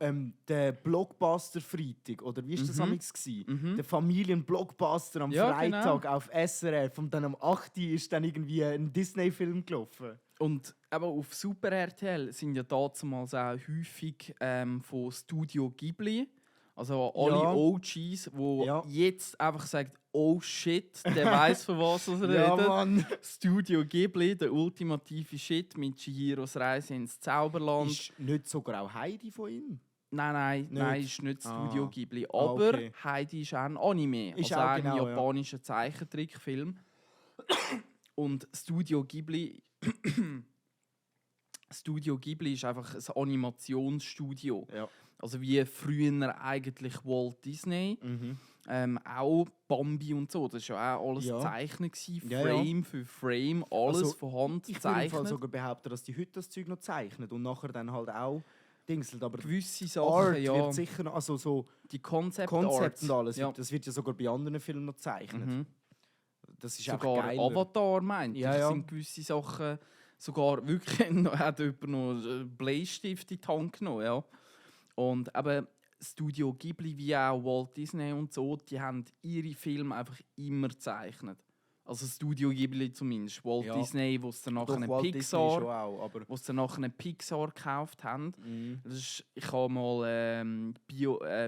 der Blockbuster-Freitag. Oder wie war das amigs gewesen? Der Familien-Blockbuster am Ja, Freitag genau. auf SRF. Und dann am 8. ist dann irgendwie ein Disney-Film gelaufen. Und aber auf Super RTL sind ja damals auch häufig von Studio Ghibli, also alle Ja. OGs, wo Ja. jetzt einfach sagen, oh shit, der weiß von was er Ja, redet. Mann. Studio Ghibli, der ultimative Shit mit Chihiros Reise ins Zauberland. Ist nicht sogar auch Heidi von ihm? Nein, Nicht? ist nicht Studio Ah. Ghibli. Ah, Aber okay. Heidi ist auch ein Anime, Ist also auch auch ein genau, ja. japanischer Zeichentrickfilm. Und Studio Ghibli ist einfach ein Animationsstudio. Ja. Also wie früher eigentlich Walt Disney. Auch Bambi und so. Das war ja auch alles Ja. gezeichnet gewesen, Ja, Frame für Frame, alles Also, von Hand Ich würde im Fall gezeichnet. sogar behaupten, dass die heute das Zeug noch zeichnen und nachher dann halt auch dingselt. Aber Gewisse Sachen, Art ja. wird sicher noch, also so Die Concept Konzept und Art. alles, Ja. das wird ja sogar bei anderen Filmen noch gezeichnet. Mhm. Das ist Sogar auch geil. Avatar meint Ja, ich, ja. sind gewisse Sachen sogar wirklich hat jemand noch einen Bleistift in die Hand genommen, ja. Und aber Studio Ghibli wie auch Walt Disney und so, die haben ihre Filme einfach immer gezeichnet. Also Studio Ghibli zumindest. Walt Ja. Disney, wo es dann nachher Doch, einen Walt Disney schon Pixar, auch, aber wo es dann nachher einen Pixar gekauft haben. Mhm. Das ist, ich habe mal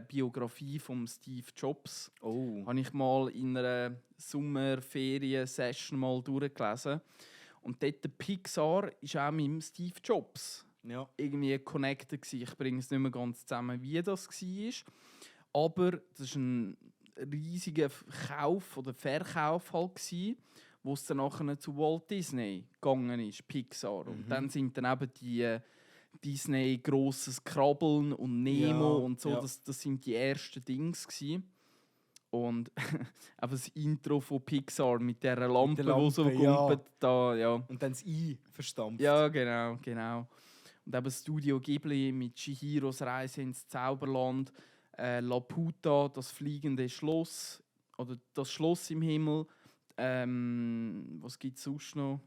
Biografie von Steve Jobs habe ich mal in einer Sommerferien-Session mal durchgelesen. Und dort der Pixar ist auch mit dem Steve Jobs ja. irgendwie connected gewesen. Ich bringe es nicht mehr ganz zusammen, wie das war. Aber das war ein riesiger Kauf oder Verkauf halt gewesen, wo es dann nachher zu Walt Disney gegangen ist, Pixar. Und dann sind dann eben die Disney grosses Krabbeln und Nemo Ja, und so, ja. das sind die ersten Dings gewesen. Und aber das Intro von Pixar mit dieser Lampe, die so Lampe, ja. gumpet, da, ja. Und dann das I verstampft. Ja, genau. Und eben Studio Ghibli mit Chihiros Reise ins Zauberland, Laputa, das fliegende Schloss, oder das Schloss im Himmel. Was gibt es sonst noch?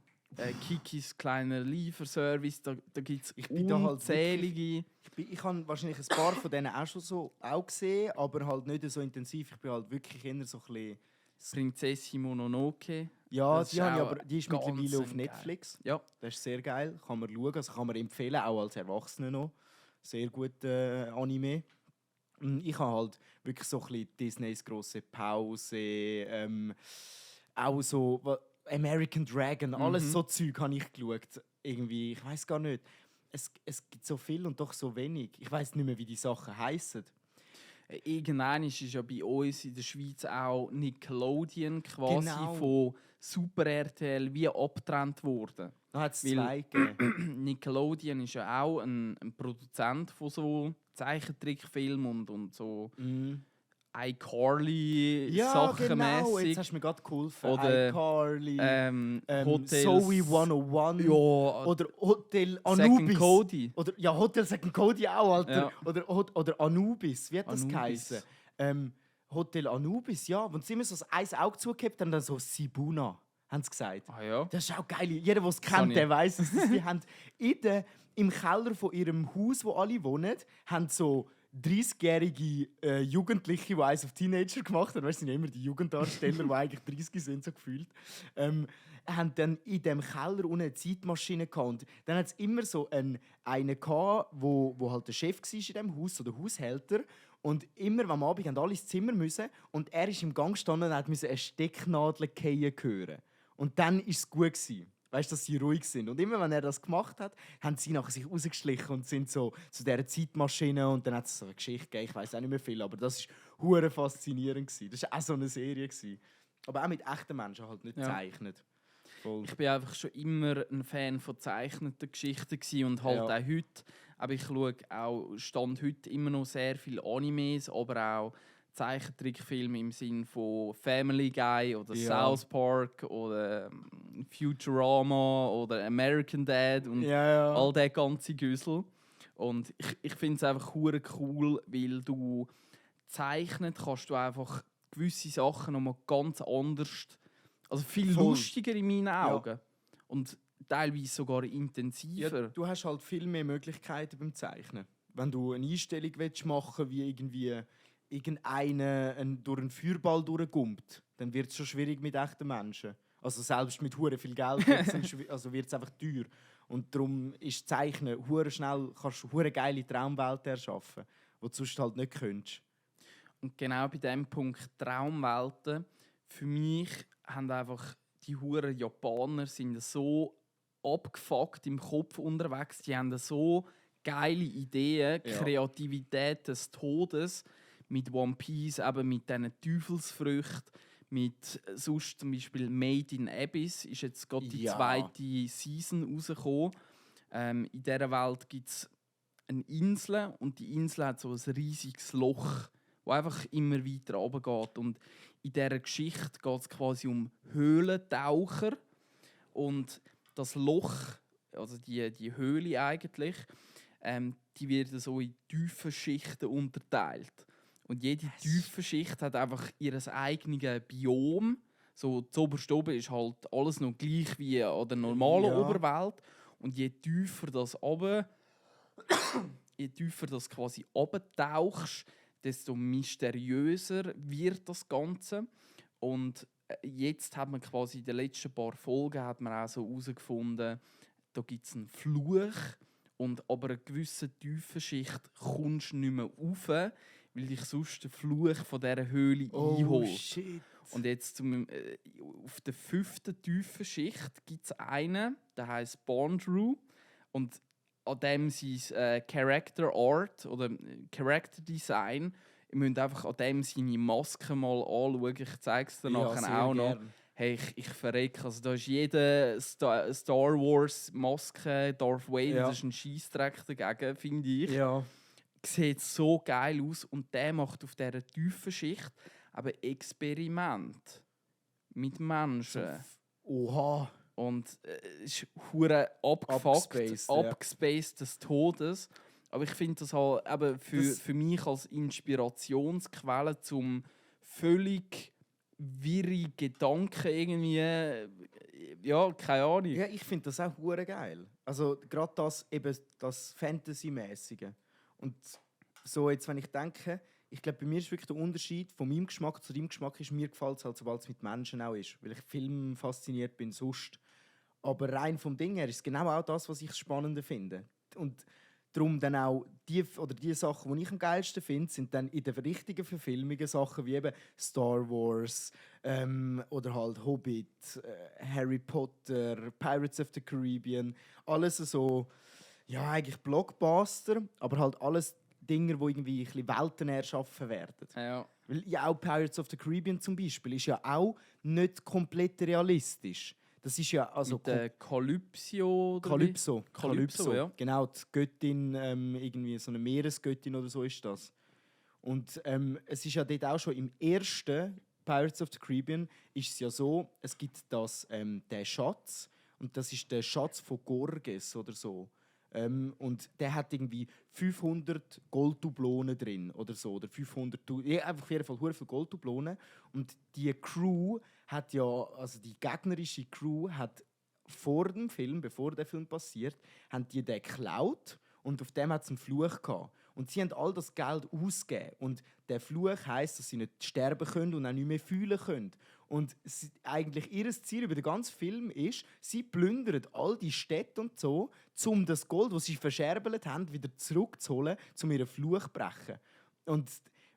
Kikis kleiner Lieferservice, da gibt es Ich bin da halt unzählige. Ich habe wahrscheinlich ein paar von denen auch schon so auch gesehen, aber halt nicht so intensiv. Ich bin halt wirklich eher so ein bisschen... Prinzessin Mononoke. Ja, Das die, ist habe ich auch aber, die ist ganz mittlerweile auf geil. Netflix. Ja. Das ist sehr geil, kann man schauen, also kann man empfehlen, auch als Erwachsener noch. Sehr gut Anime. Ich habe halt wirklich so ein bisschen Disneys grosse Pause, auch so American Dragon, alles so Zeug habe ich geschaut. Irgendwie, ich weiß gar nicht. Es gibt so viel und doch so wenig. Ich weiß nicht mehr, wie die Sachen heißen. Irgendwann ist ja bei uns in der Schweiz auch Nickelodeon quasi Genau. von Super RTL wie abgetrennt worden. Da hat es Weil- zwei gegeben. Nickelodeon ist ja auch ein Produzent von so Zeichentrickfilmen und so iCarly Ja, Sachen genau, jetzt mäßig. hast du mir gerade geholfen. Oder, iCarly, Hotels, Zoe 101 ja, oder Hotel Second Anubis. Cody. Oder, ja, Hotel Second Cody auch, Alter. Ja. Oder Anubis, wie hat das Anubis. geheißen? Hotel Anubis, ja. Wenn sie immer so das ein Auge zugehabt haben, dann so Sibuna, haben sie gesagt. Ah ja. Das ist auch geil. Jeder, der es habe kennt, ich- der weiß es. Die haben im Keller von ihrem Haus, wo alle wohnen, haben so 30-jährige Jugendliche, die eins auf Teenager gemacht haben. Weißt du, sind ja immer die Jugenddarsteller, die eigentlich 30 sind, so gefühlt. Haben dann in dem Keller unten eine Zeitmaschine gehabt. Und dann hat es immer so einen gehabt, wo halt der Chef war in diesem Haus, so der Haushälter. Und immer am Abend haben alle ins Zimmer müssen. Und er ist im Gang gestanden und musste eine Stecknadel fallen hören. Und dann war es gut gewesen. Weißt du, dass sie ruhig sind. Und immer, wenn er das gemacht hat, haben sie nachher sich rausgeschlichen und sind so zu dieser Zeitmaschine. Und dann hat es so eine Geschichte gegeben. Ich weiß auch nicht mehr viel, aber das war hure faszinierend gewesen. Das war auch so eine Serie gewesen. Aber auch mit echten Menschen halt nicht Ja. gezeichnet. Voll. Ich bin einfach schon immer ein Fan von zeichneten Geschichten gewesen und halt Ja. auch heute. Aber ich schaue auch Stand heute immer noch sehr viele Animes, aber auch Zeichentrickfilme im Sinn von Family Guy oder Ja. South Park oder Futurama oder American Dad und Ja. all der ganze Güssel. Und ich finde es einfach hure cool, weil du zeichnet, kannst du einfach gewisse Sachen nochmal ganz anders, also viel Voll. lustiger in meinen Augen. Und teilweise sogar intensiver. Ja, du hast halt viel mehr Möglichkeiten beim Zeichnen. Wenn du eine Einstellung machen willst, wie irgendwie irgendeiner durch einen Feuerball durchkommt, dann wird es schon schwierig mit echten Menschen. Also selbst mit hure viel Geld wird es einfach teuer. Und darum ist Zeichnen hure schnell, kannst du hure geile Traumwelten erschaffen, die du sonst halt nicht könntest. Und genau bei diesem Punkt Traumwelten, für mich haben einfach die huren Japaner sind so abgefuckt im Kopf unterwegs, die haben so geile Ideen, Ja. Kreativität des Todes mit One Piece, eben mit diesen Teufelsfrüchten, mit sonst zum Beispiel Made in Abyss ist jetzt gerade die Ja. zweite Season rausgekommen. In dieser Welt gibt es eine Insel und die Insel hat so ein riesiges Loch, das einfach immer weiter runtergeht. Und in dieser Geschichte geht es quasi um Höhlentaucher. Und das Loch, also die Höhle eigentlich, die wird so in tiefe Schichten unterteilt. Und jede tiefe Schicht hat einfach ihr eigenes Biom. So zuoberst oben ist halt alles noch gleich wie an der normalen Ja. Oberwelt. Und je tiefer das quasi abtauchst, desto mysteriöser wird das Ganze. Und jetzt hat man quasi in den letzten paar Folgen hat man auch so herausgefunden, da gibt es einen Fluch und aber eine gewisse Tiefenschicht kommst du nicht mehr rauf, weil dich sonst der Fluch von dieser Höhle einholt. Shit. Und jetzt auf der 5. Tiefenschicht gibt es einen, der heisst Bondrew. Und an dem sein Character Art oder Character Design, ihr müsst einfach an dem seine Maske mal anschauen. Ich zeige es dir nachher auch noch. Hey, ich verrecke. Also, da ist jede Star Wars Maske, Darth Vader, Ja. das ist ein Scheissdreck dagegen, finde ich. Ja. Sieht so geil aus und der macht auf dieser tiefen Schicht aber Experiment mit Menschen. Oha. Und es ist hure abgefuckt, Abgespaced, ja. abgespaced des Todes. Aber ich finde das halt eben für mich als Inspirationsquelle zum völlig wirre Gedanken irgendwie, ja, keine Ahnung. Ja, ich finde das auch hure geil. Also gerade das Fantasy-mäßige. Und so jetzt, wenn ich denke, ich glaube, bei mir ist wirklich der Unterschied von meinem Geschmack zu deinem Geschmack ist, mir gefällt es halt, sobald es mit Menschen auch ist, weil ich Film fasziniert bin sonst. Aber rein vom Ding her ist es genau auch das, was ich das Spannende finde. Und darum dann auch die Sachen, die ich am geilsten finde, sind dann in den richtigen Verfilmungen Sachen wie eben Star Wars oder halt Hobbit, Harry Potter, Pirates of the Caribbean. Alles so, ja eigentlich Blockbuster, aber halt alles Dinge, wo irgendwie ein bisschen Welten erschaffen werden. Ja. Weil ja auch Pirates of the Caribbean zum Beispiel ist ja auch nicht komplett realistisch. Das ist ja also Mit der Calypso oder wie? Calypso, ja. Genau, die Göttin, irgendwie so eine Meeresgöttin oder so ist das. Und es ist ja dort auch schon im ersten Pirates of the Caribbean ist es ja so, es gibt den Schatz und das ist der Schatz von Gorges oder so. Und der hat irgendwie 500 Golddublonen drin oder so. Oder 500, ja, einfach auf jeden Fall sehr viele Golddublonen. Und die Crew hat ja, also die gegnerische Crew hat vor dem Film, bevor der Film passiert, haben die den geklaut und auf dem hat es einen Fluch gehabt. Und sie haben all das Geld ausgegeben. Und der Fluch heisst, dass sie nicht sterben können und auch nicht mehr fühlen können. Und eigentlich ihr Ziel über den ganzen Film ist, sie plündern all die Städte und so, um das Gold, das sie verscherbelt haben, wieder zurückzuholen, um ihren Fluch zu brechen. Und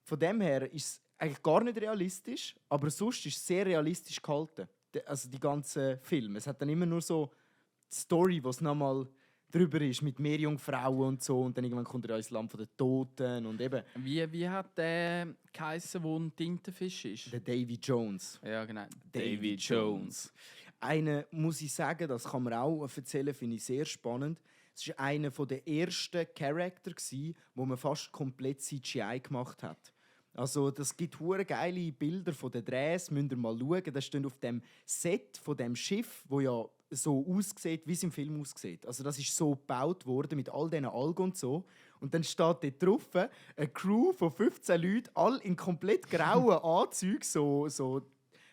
von dem her ist es eigentlich gar nicht realistisch, aber sonst ist es sehr realistisch gehalten. Also die ganzen Filme. Es hat dann immer nur so die Story, was nochmal drüber ist, mit Meerjungfrauen und so. Und dann irgendwann kommt er ins Land der Toten und eben Wie hat der geheissen, der ein Tintenfisch ist? der Davy Jones. Ja, genau. Davy Jones. Einer, muss ich sagen, das kann man auch erzählen, finde ich sehr spannend. Es war einer der ersten Charakter, wo man fast komplett CGI gemacht hat. Also, das gibt hure geile Bilder von den Drehs, müsst ihr mal schauen. Das steht auf dem Set von dem Schiff, wo ja so aussieht, wie es im Film aussieht. Also, das ist so gebaut worden mit all diesen Algen und so. Und dann steht dort drauf, eine Crew von 15 Leuten, alle in komplett grauen Anzügen, so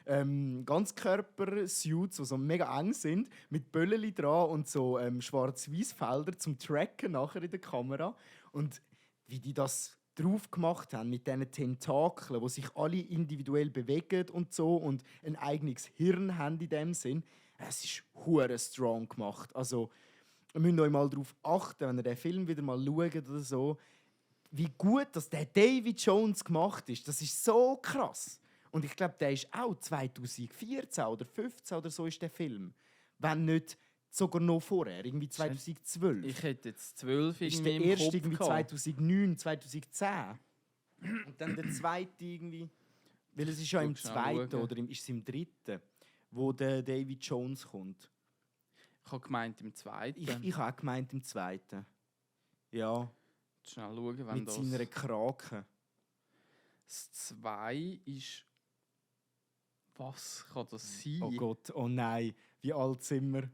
Ganzkörper-Suits, die so mega eng sind, mit Bölleli dran und so Schwarz-Weiß-Felder zum Tracken nachher in der Kamera. Und wie die das drauf gemacht haben mit diesen Tentakeln, die sich alle individuell bewegen und so und ein eigenes Hirn haben in dem Sinn, es ist hure strong gemacht. Also, ihr müsst euch mal darauf achten, wenn ihr den Film wieder mal schaut oder so, wie gut dass der David Jones gemacht ist. Das ist so krass. Und ich glaube, der ist auch 2014 oder 2015 oder so ist der Film. Wenn nicht sogar noch vorher, irgendwie 2012. Ich hätte jetzt 12 ist irgendwie der im erste Kopf irgendwie gehabt. 2009, 2010. Und dann der zweite irgendwie. Weil es ist ja im Schnell zweiten schauen. oder ist es im dritten, wo der David Jones kommt. Ich habe gemeint im zweiten. Ich habe auch gemeint im zweiten. Ja, Schnell schauen, wenn mit das... seiner Krake. Das 2 ist... Was kann das sein? Oh Gott, oh nein, wie alt sind wir?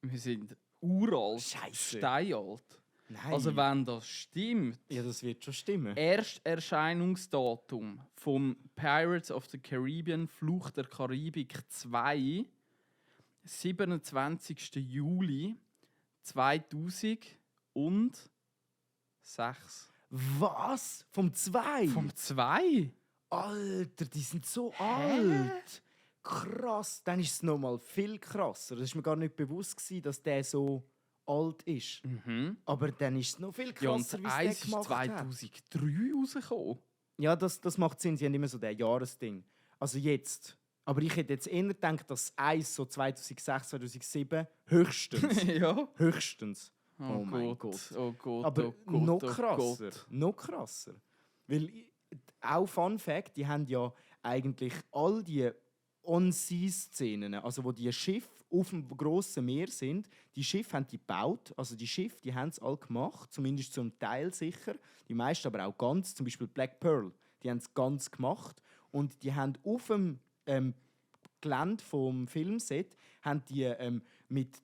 Wir sind uralt, Scheisse. steinalt. Nein. Also wenn das stimmt, Ja, das wird schon stimmen. Ersterscheinungsdatum von Pirates of the Caribbean Fluch der Karibik 2, 27. Juli 2006. Was? Vom 2? Vom 2? Alter, die sind so alt. Krass. Dann ist es noch mal viel krasser. Das war mir gar nicht bewusst gewesen, dass der so alt ist. Mhm. Aber dann ist es noch viel Ja, und krasser, das wie es 1 der ist gemacht hat. 2003 rausgekommen. Ja, das macht Sinn. Sie haben immer so das Jahresding. Also jetzt. Aber ich hätte jetzt eher gedacht, dass 1 so 2006, 2007 höchstens. Ja. Höchstens. Oh mein Gott. Oh Gott, Aber oh Gott, noch oh krasser. Gott. Noch krasser. Weil, auch Fun Fact, die haben ja eigentlich all die On-Sea-Szenen, also wo die Schiffe auf dem grossen Meer sind, die Schiffe haben die gebaut, also die Schiffe, die haben es alle gemacht, zumindest zum Teil sicher, die meisten aber auch ganz, zum Beispiel Black Pearl, die haben es ganz gemacht und die haben auf dem Gelände vom Filmset haben die mit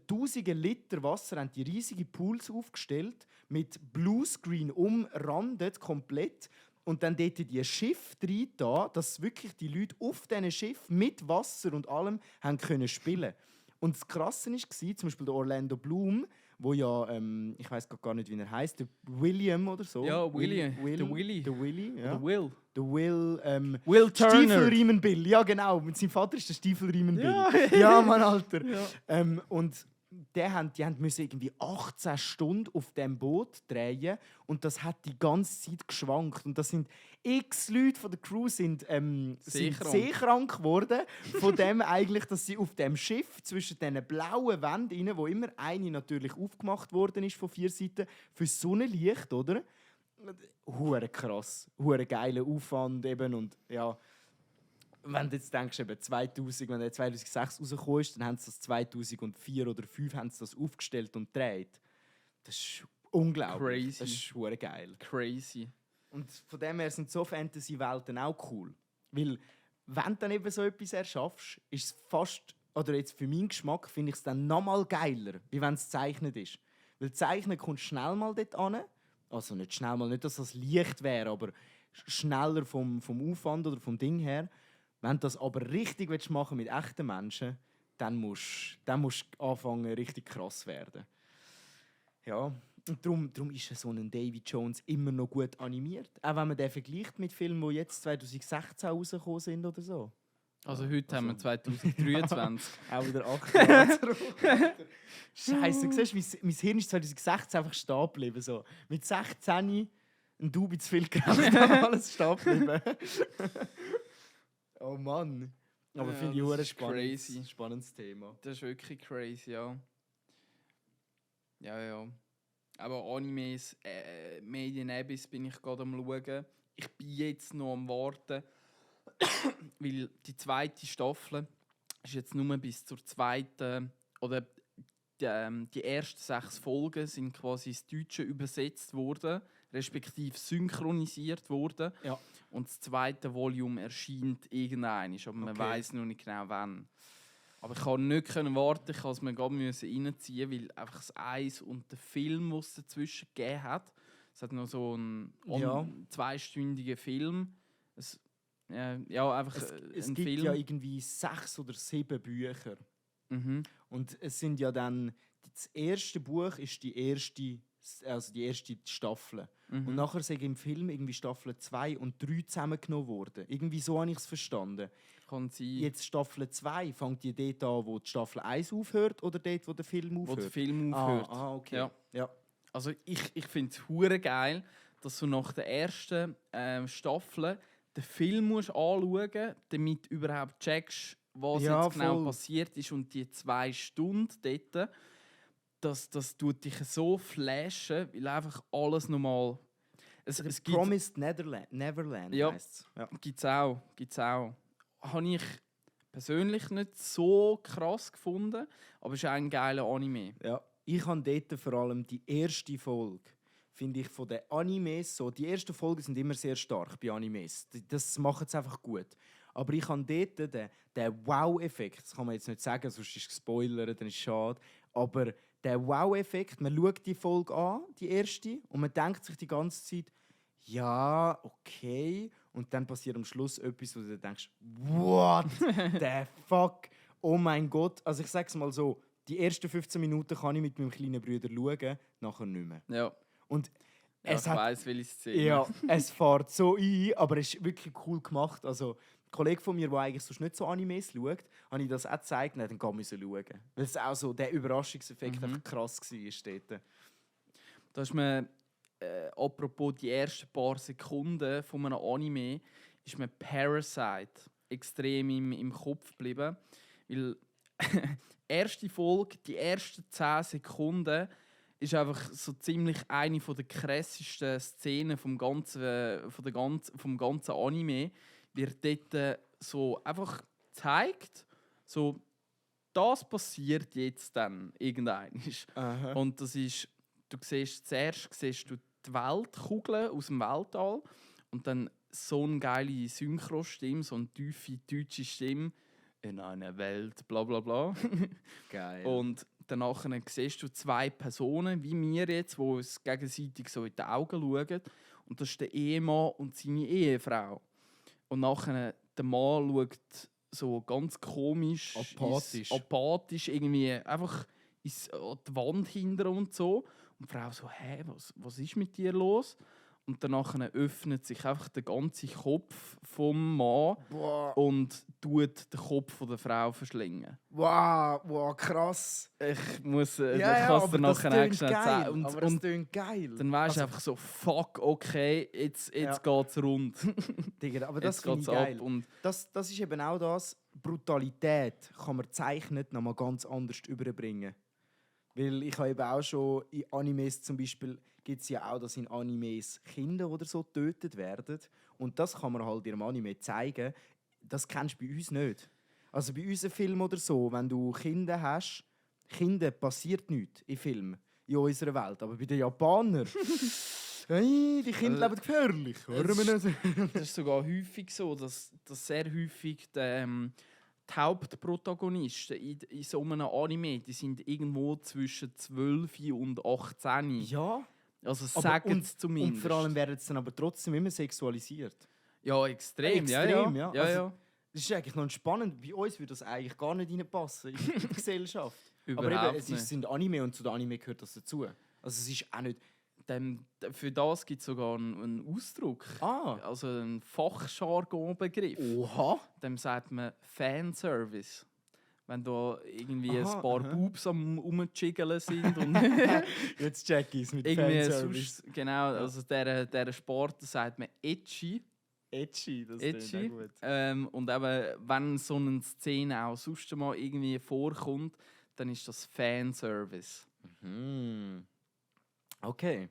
tausende Liter Wasser haben die riesige Pools aufgestellt, mit Bluescreen umrandet komplett und dann dort die Schiffe rein da, dass wirklich die Leute auf diesen Schiff mit Wasser und allem haben können spielen. Und das Krasse war, zum Beispiel der Orlando Bloom, wo ja, ich weiß gar nicht, wie er heißt, der William oder so. Ja, William. Will, Der Willy. Der Willy, ja. Der Will. Der Will, Will Turner. Stiefelriemen Bill, ja genau. Mit seinem Vater ist der Stiefelriemen Bill. Ja. Ja, Mann, Alter. Ja. Und die müssen irgendwie 18 Stunden auf dem Boot drehen und das hat die ganze Zeit geschwankt. Und das sind x Leute von der Crew sind seekrank geworden. Von dem eigentlich, dass sie auf dem Schiff zwischen diesen blauen Wänden, wo immer eine natürlich aufgemacht worden ist von 4 Seiten, für Sonnenlicht, oder? Hure krass, hure geiler Aufwand eben und ja. Wenn du jetzt denkst, eben 2000, wenn der 2006 rausgekommen ist, dann haben sie das 2004 oder 2005 haben sie das aufgestellt und gedreht. Das ist unglaublich. Crazy. Das ist hure geil. Crazy. Und von dem her sind so Fantasy-Welten auch cool. Weil, wenn du dann eben so etwas erschaffst, ist es fast, oder jetzt für meinen Geschmack, finde ich es dann noch mal geiler, wie wenn es gezeichnet ist. Weil Zeichnen kommt schnell mal dort an. Also nicht schnell mal, nicht, dass das leicht wäre, aber schneller vom Aufwand oder vom Ding her. Wenn du das aber richtig machen mit echten Menschen, dann musst du anfangen, richtig krass werden. Ja, und darum ist so ein David Jones immer noch gut animiert. Auch wenn man den vergleicht mit Filmen, die jetzt 2016 rausgekommen sind oder so. Also heute haben wir 2023. Auch wieder 8 Jahre zurück. Scheiße, siehst du, mein Hirn ist 2016 einfach stehen geblieben. So. Mit 16 ein Dubi zu viel geraucht, alles stehen geblieben. Oh Mann. Aber Ja, finde ich das ein ist crazy. spannendes Thema. Das ist wirklich crazy, ja. Ja. Aber Animes, Made in Abyss bin ich gerade am schauen. Ich bin jetzt noch am Warten, weil die zweite Staffel ist jetzt nur bis zur zweiten, oder die ersten 6 Folgen sind quasi ins Deutsche übersetzt worden, respektive synchronisiert worden. Ja. Und das zweite Volume erscheint irgendwann, aber man Okay. weiß noch nicht genau wann. Aber ich konnte nicht warten, ich musste es mir gerade reinziehen, weil einfach das Eis und der Film, den es dazwischen gegeben hat, Es hat noch so einen Ja. zweistündigen Film. Ja, einfach Es ein gibt Film. ja irgendwie 6 oder 7 Bücher. Mhm. Und es sind ja dann, das erste Buch ist die erste Staffel. Mhm. Und nachher sind im Film irgendwie Staffel 2 und 3 zusammengenommen worden. Irgendwie so habe ich es verstanden. Kann sein, Jetzt Staffel 2, fängt die dort an, wo die Staffel 1 aufhört oder dort, wo der Film wo aufhört? der Film aufhört. Okay. Ja. Ja. Also ich finde es hure geil, dass du nach der ersten Staffel den Film musst anschauen, damit du überhaupt checkst, was Ja, jetzt genau voll. passiert ist. Und die 2 Stunden dort, das tut dich so flashen, weil einfach alles nochmal... Es gibt Promised Neverland Ja. heisst's. Ja. Gibt's auch. Habe ich persönlich nicht so krass gefunden, aber es ist auch ein geiler Anime. Ja. Ich habe dort vor allem die erste Folge, finde ich, von den Animes so. Die ersten Folgen sind immer sehr stark bei Animes. Das macht es einfach gut. Aber ich habe dort den Wow-Effekt, das kann man jetzt nicht sagen, sonst ist es gespoilert, dann ist es schade. Aber der Wow-Effekt, man schaut die Folge an, die erste, und man denkt sich die ganze Zeit, ja, okay. Und dann passiert am Schluss etwas, wo du denkst, what the fuck? Oh mein Gott. Also ich sag's mal so, die ersten 15 Minuten kann ich mit meinem kleinen Bruder schauen, nachher nicht mehr. Ja, Und ja es ich hat, weiss, welche Szene. ja, es fährt so ein, aber es ist wirklich cool gemacht. Also, ein Kollege von mir, der eigentlich sonst nicht so Animes schaut, habe ich das auch gezeigt und dann gehen wir schauen. Weil es auch so der Überraschungseffekt einfach krass war dort. Da ist mir, apropos die ersten paar Sekunden von einem Anime, ist mir Parasite extrem im Kopf geblieben. Weil erste Folge, die ersten 10 Sekunden, ist einfach so ziemlich eine der krassesten Szenen vom ganzen Anime. Wird dort so einfach gezeigt, so das passiert jetzt dann irgendwann. Aha. Und das ist, zuerst siehst du die Weltkugel aus dem Weltall und dann so eine geile Synchrostimme, so eine tiefe deutsche Stimme in einer Welt, bla bla bla. Geil. Und danach siehst du 2 Personen, wie wir jetzt, die uns gegenseitig so in die Augen schauen. Und das ist der Ehemann und seine Ehefrau. Und nachher der Mann schaut so ganz komisch, apathisch irgendwie einfach an die Wand hinter und so. Und die Frau so, hä, was ist mit dir los? Und danach öffnet sich einfach der ganze Kopf vom Mann Wow, und tut den Kopf von der Frau verschlingen. wow, krass. Ich muss, ich Ja, kann es aber dir das nachher tönt schnell geil. zeigen. Aber das tönt geil. Dann weißt du Also, einfach so, fuck, okay, jetzt Ja. geht's rund. Digga, aber das Jetzt finde ich geht's geil. ab. Und Das ist eben auch das, Brutalität kann man zeichnet noch mal ganz anders überbringen. Weil ich habe eben auch schon in Animes zum Beispiel, gibt es ja auch, dass in Animes Kinder oder so getötet werden. Und das kann man halt in einem Anime zeigen. Das kennst du bei uns nicht. Also bei unseren Filmen oder so, wenn du Kinder hast, Kinder passiert nichts in Filmen in unserer Welt. Aber bei den Japanern, hey, die Kinder leben gefährlich. Hören wir nicht. das ist sogar häufig so, dass sehr häufig die Hauptprotagonisten in so einem Anime, die sind irgendwo zwischen 12 und 18. Ja, Also aber sagen es zumindest. und vor allem werden sie dann aber trotzdem immer sexualisiert. ja, extrem. Extrem, ja. ja. Also, das ist eigentlich noch spannend. Bei uns würde das eigentlich gar nicht reinpassen in die Gesellschaft. Aber Überhaupt eben, es nicht. sind Anime und zu den Anime gehört das dazu. Also es ist auch nicht... Für das gibt es sogar einen Ausdruck. Ah, Also einen Fachjargonbegriff. oha. Dem sagt man Fanservice. Wenn da irgendwie Aha, ein paar aha. Boobs am Rumjiggeln sind und Jetzt check ich es mit irgendwie Fanservice. sonst, genau, also dieser Sport sagt man Edgy. Edgy, das Edgy. klingt auch gut. Und eben, wenn so eine Szene auch sonst mal irgendwie vorkommt, dann ist das Fanservice. Hm. Okay.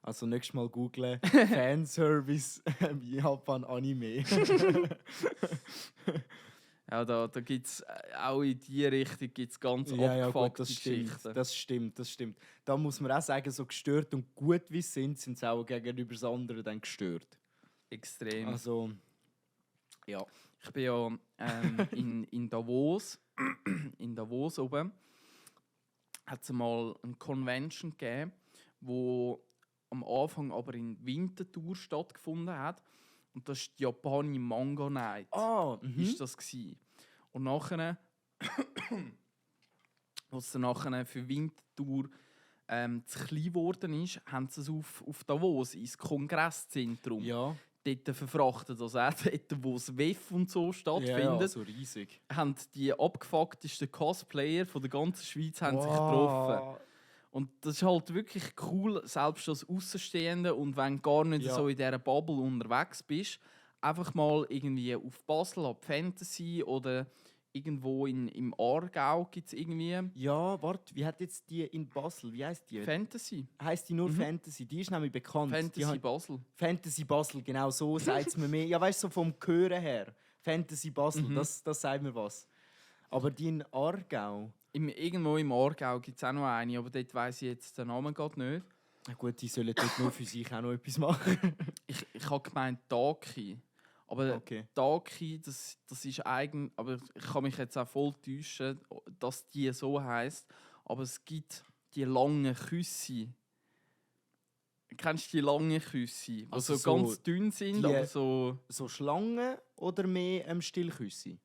Also nächstes Mal googlen Fanservice Japan Anime. Ja, da gibt es auch in die Richtung gibt's ganz Ja, gut, abgefuckte das stimmt, Geschichten. das stimmt. Da muss man auch sagen, so gestört und gut wie sie sind sie auch gegenüber das andere dann gestört. Extrem. Also, ja. Ich bin ja in Davos, in Davos oben, hat es mal eine Convention gegeben, wo am Anfang aber in Winterthur stattgefunden hat. Und das ist die Japani Manga Night. Ist das gsi. Und nachher, was dann nachher für Winterthur zu klein geworden ist, haben sie es auf Davos, ins Kongresszentrum. Ja. Dort verfrachtet, also auch dort, wo das WEF und so stattfindet. Ja, so riesig. Haben die abgefucktesten Cosplayer von der ganzen Schweiz haben sich getroffen. Und das ist halt wirklich cool, selbst als Außenstehende und wenn du gar nicht so in dieser Bubble unterwegs bist, einfach mal irgendwie auf Basel, ab Fantasy oder irgendwo im Aargau gibt es irgendwie Ja, warte, wie hat jetzt die in Basel, wie heisst die? Fantasy. Heisst die nur Fantasy? Die ist nämlich bekannt. Fantasy Basel. Fantasy Basel, genau so sagt es mir mehr. Ja, weißt du, so vom Hören her. Fantasy Basel, das sagt mir was. Aber die in Aargau? Irgendwo im Aargau gibt es auch noch eine, aber dort weiss ich jetzt den Namen gerade nicht. Na gut, die sollen dort nur für sich auch noch etwas machen. Ich habe gemeint Taki. Aber Okay. Taki, das ist eigentlich, aber ich kann mich jetzt auch voll täuschen, dass die so heisst. Aber es gibt die langen Küsse. Kennst du die langen Küsse? Die Also so ganz dünn sind, die- aber so. So Schlangen oder mehr Stillküsse?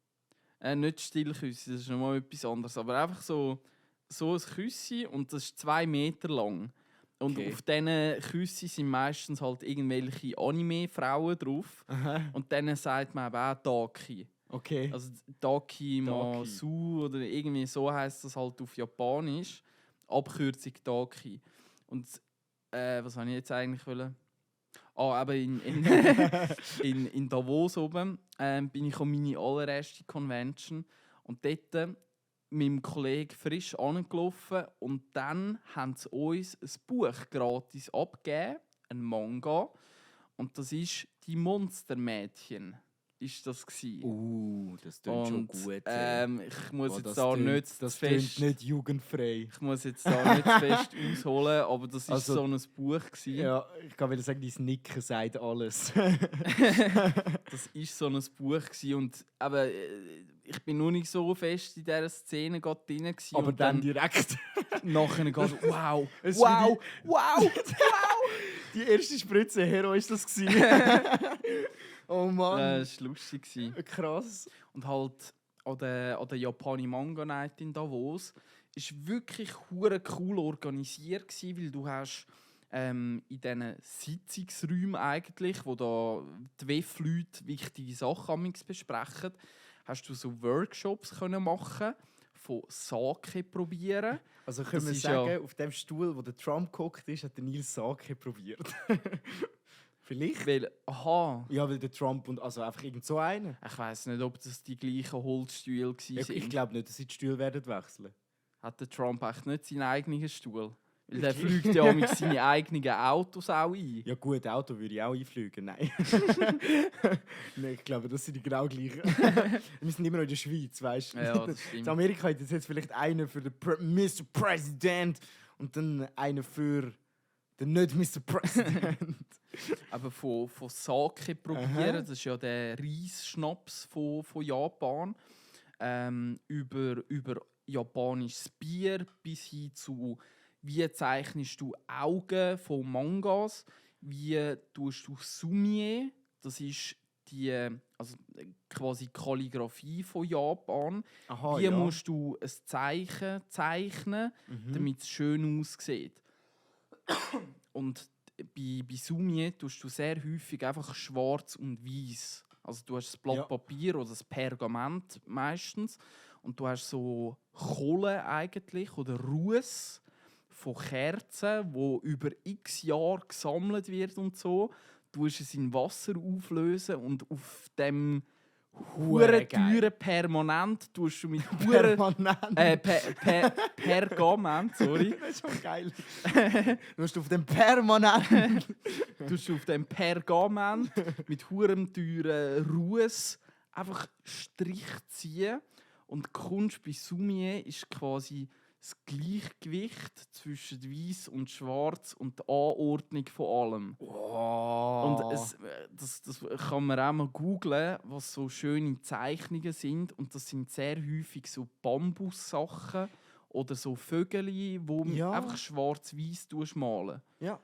Nicht Stillküsse, das ist nochmal etwas anderes. Aber einfach so ein Küsse und das ist 2 Meter lang. Und Okay. auf diesen Küssen sind meistens halt irgendwelche Anime-Frauen drauf. Aha. Und denen sagt man eben auch Taki. Okay. Also Daki Masu oder irgendwie so heisst das halt auf Japanisch. Abkürzung Daki. Und was wollte ich jetzt eigentlich wollen? Aber in Davos oben bin ich an meine allererste Convention. Und dort mit meinem Kollegen frisch angelaufen. Und dann haben sie uns ein Buch gratis abgegeben, ein Manga. Und das ist «Die Monstermädchen». Ist das gsi. Das klingt schon Und gut. ich muss Oh, jetzt das da tönt- nicht das zu fest, klingt nicht jugendfrei. ich muss jetzt da nicht zu fest ausholen, aber das ist Also- so ein Buch gsi. Ja, ich kann wieder sagen, dein Nicken sagt alles. Das ist so ein Buch gsi und aber ich bin noch nicht so fest in dieser Szene gerade drin gsi. Aber und dann direkt. nachher gerade wow, Es wow, wie wow. die erste Spritze Hero ist das gewesen. Oh Mann. Das war lustig gsi. Krass. Und halt an der Japani Manga Night in Davos ist wirklich hure cool organisiert gsi, weil du hast in diesen Sitzungsräumen eigentlich, wo da die WEF-Leute wichtige Sachen amigs besprechen, hast du so Workshops können machen, von Sake probieren. Also können wir ist sagen, auf dem Stuhl, wo der Trump gehockt ist, hat der Nils Sake probiert. Vielleicht? Weil, aha, Ja, weil der Trump und also einfach irgend so einer. ich weiß nicht, ob das die gleichen Holzstühle Ja, waren. ich glaube nicht, dass sie die Stühle werden wechseln. Hat der Trump echt nicht seinen eigenen Stuhl? Weil der fliegt ja mit seine eigenen Autos auch ein. Ja gut, Auto würde ich auch einfliegen, nein. Nein, ich glaube, das sind die genau gleichen. Wir sind immer noch in der Schweiz, weißt du? Ja, das stimmt. In Amerika hat jetzt vielleicht einen für den Mr. President und dann einen für den nicht Mr. President. Aber von Sake probieren, Aha. das ist ja der Reisschnaps von Japan, über japanisches Bier bis hin zu wie zeichnest du Augen von Mangas, wie tust du Sumie, das ist die quasi Kalligrafie von Japan, Aha, wie musst du ein Zeichen zeichnen, damit es schön aussieht. Und bei Sumie tust du sehr häufig einfach schwarz und weiß. Also du hast das Blatt Ja. Papier oder das Pergament meistens und du hast so Kohle eigentlich oder Ruß von Kerzen, wo über x Jahre gesammelt wird und so. Du musst es in Wasser auflösen und auf dem hure geil. teuren Permanent tust du mit hure Permanent. Pergament, sorry. Das ist schon geil. Du musst auf dem Permanent. Tust du auf dem Pergament mit hurem teuren Ruß einfach Strich ziehen und die Kunst bei Sumie ist quasi das Gleichgewicht zwischen Weiß und Schwarz und die Anordnung von allem. Wow. Und das kann man auch mal googlen, was so schöne Zeichnungen sind. Und das sind sehr häufig so Bambussachen oder so Vögel, wo man Ja. einfach schwarz-weiß malen. Ja.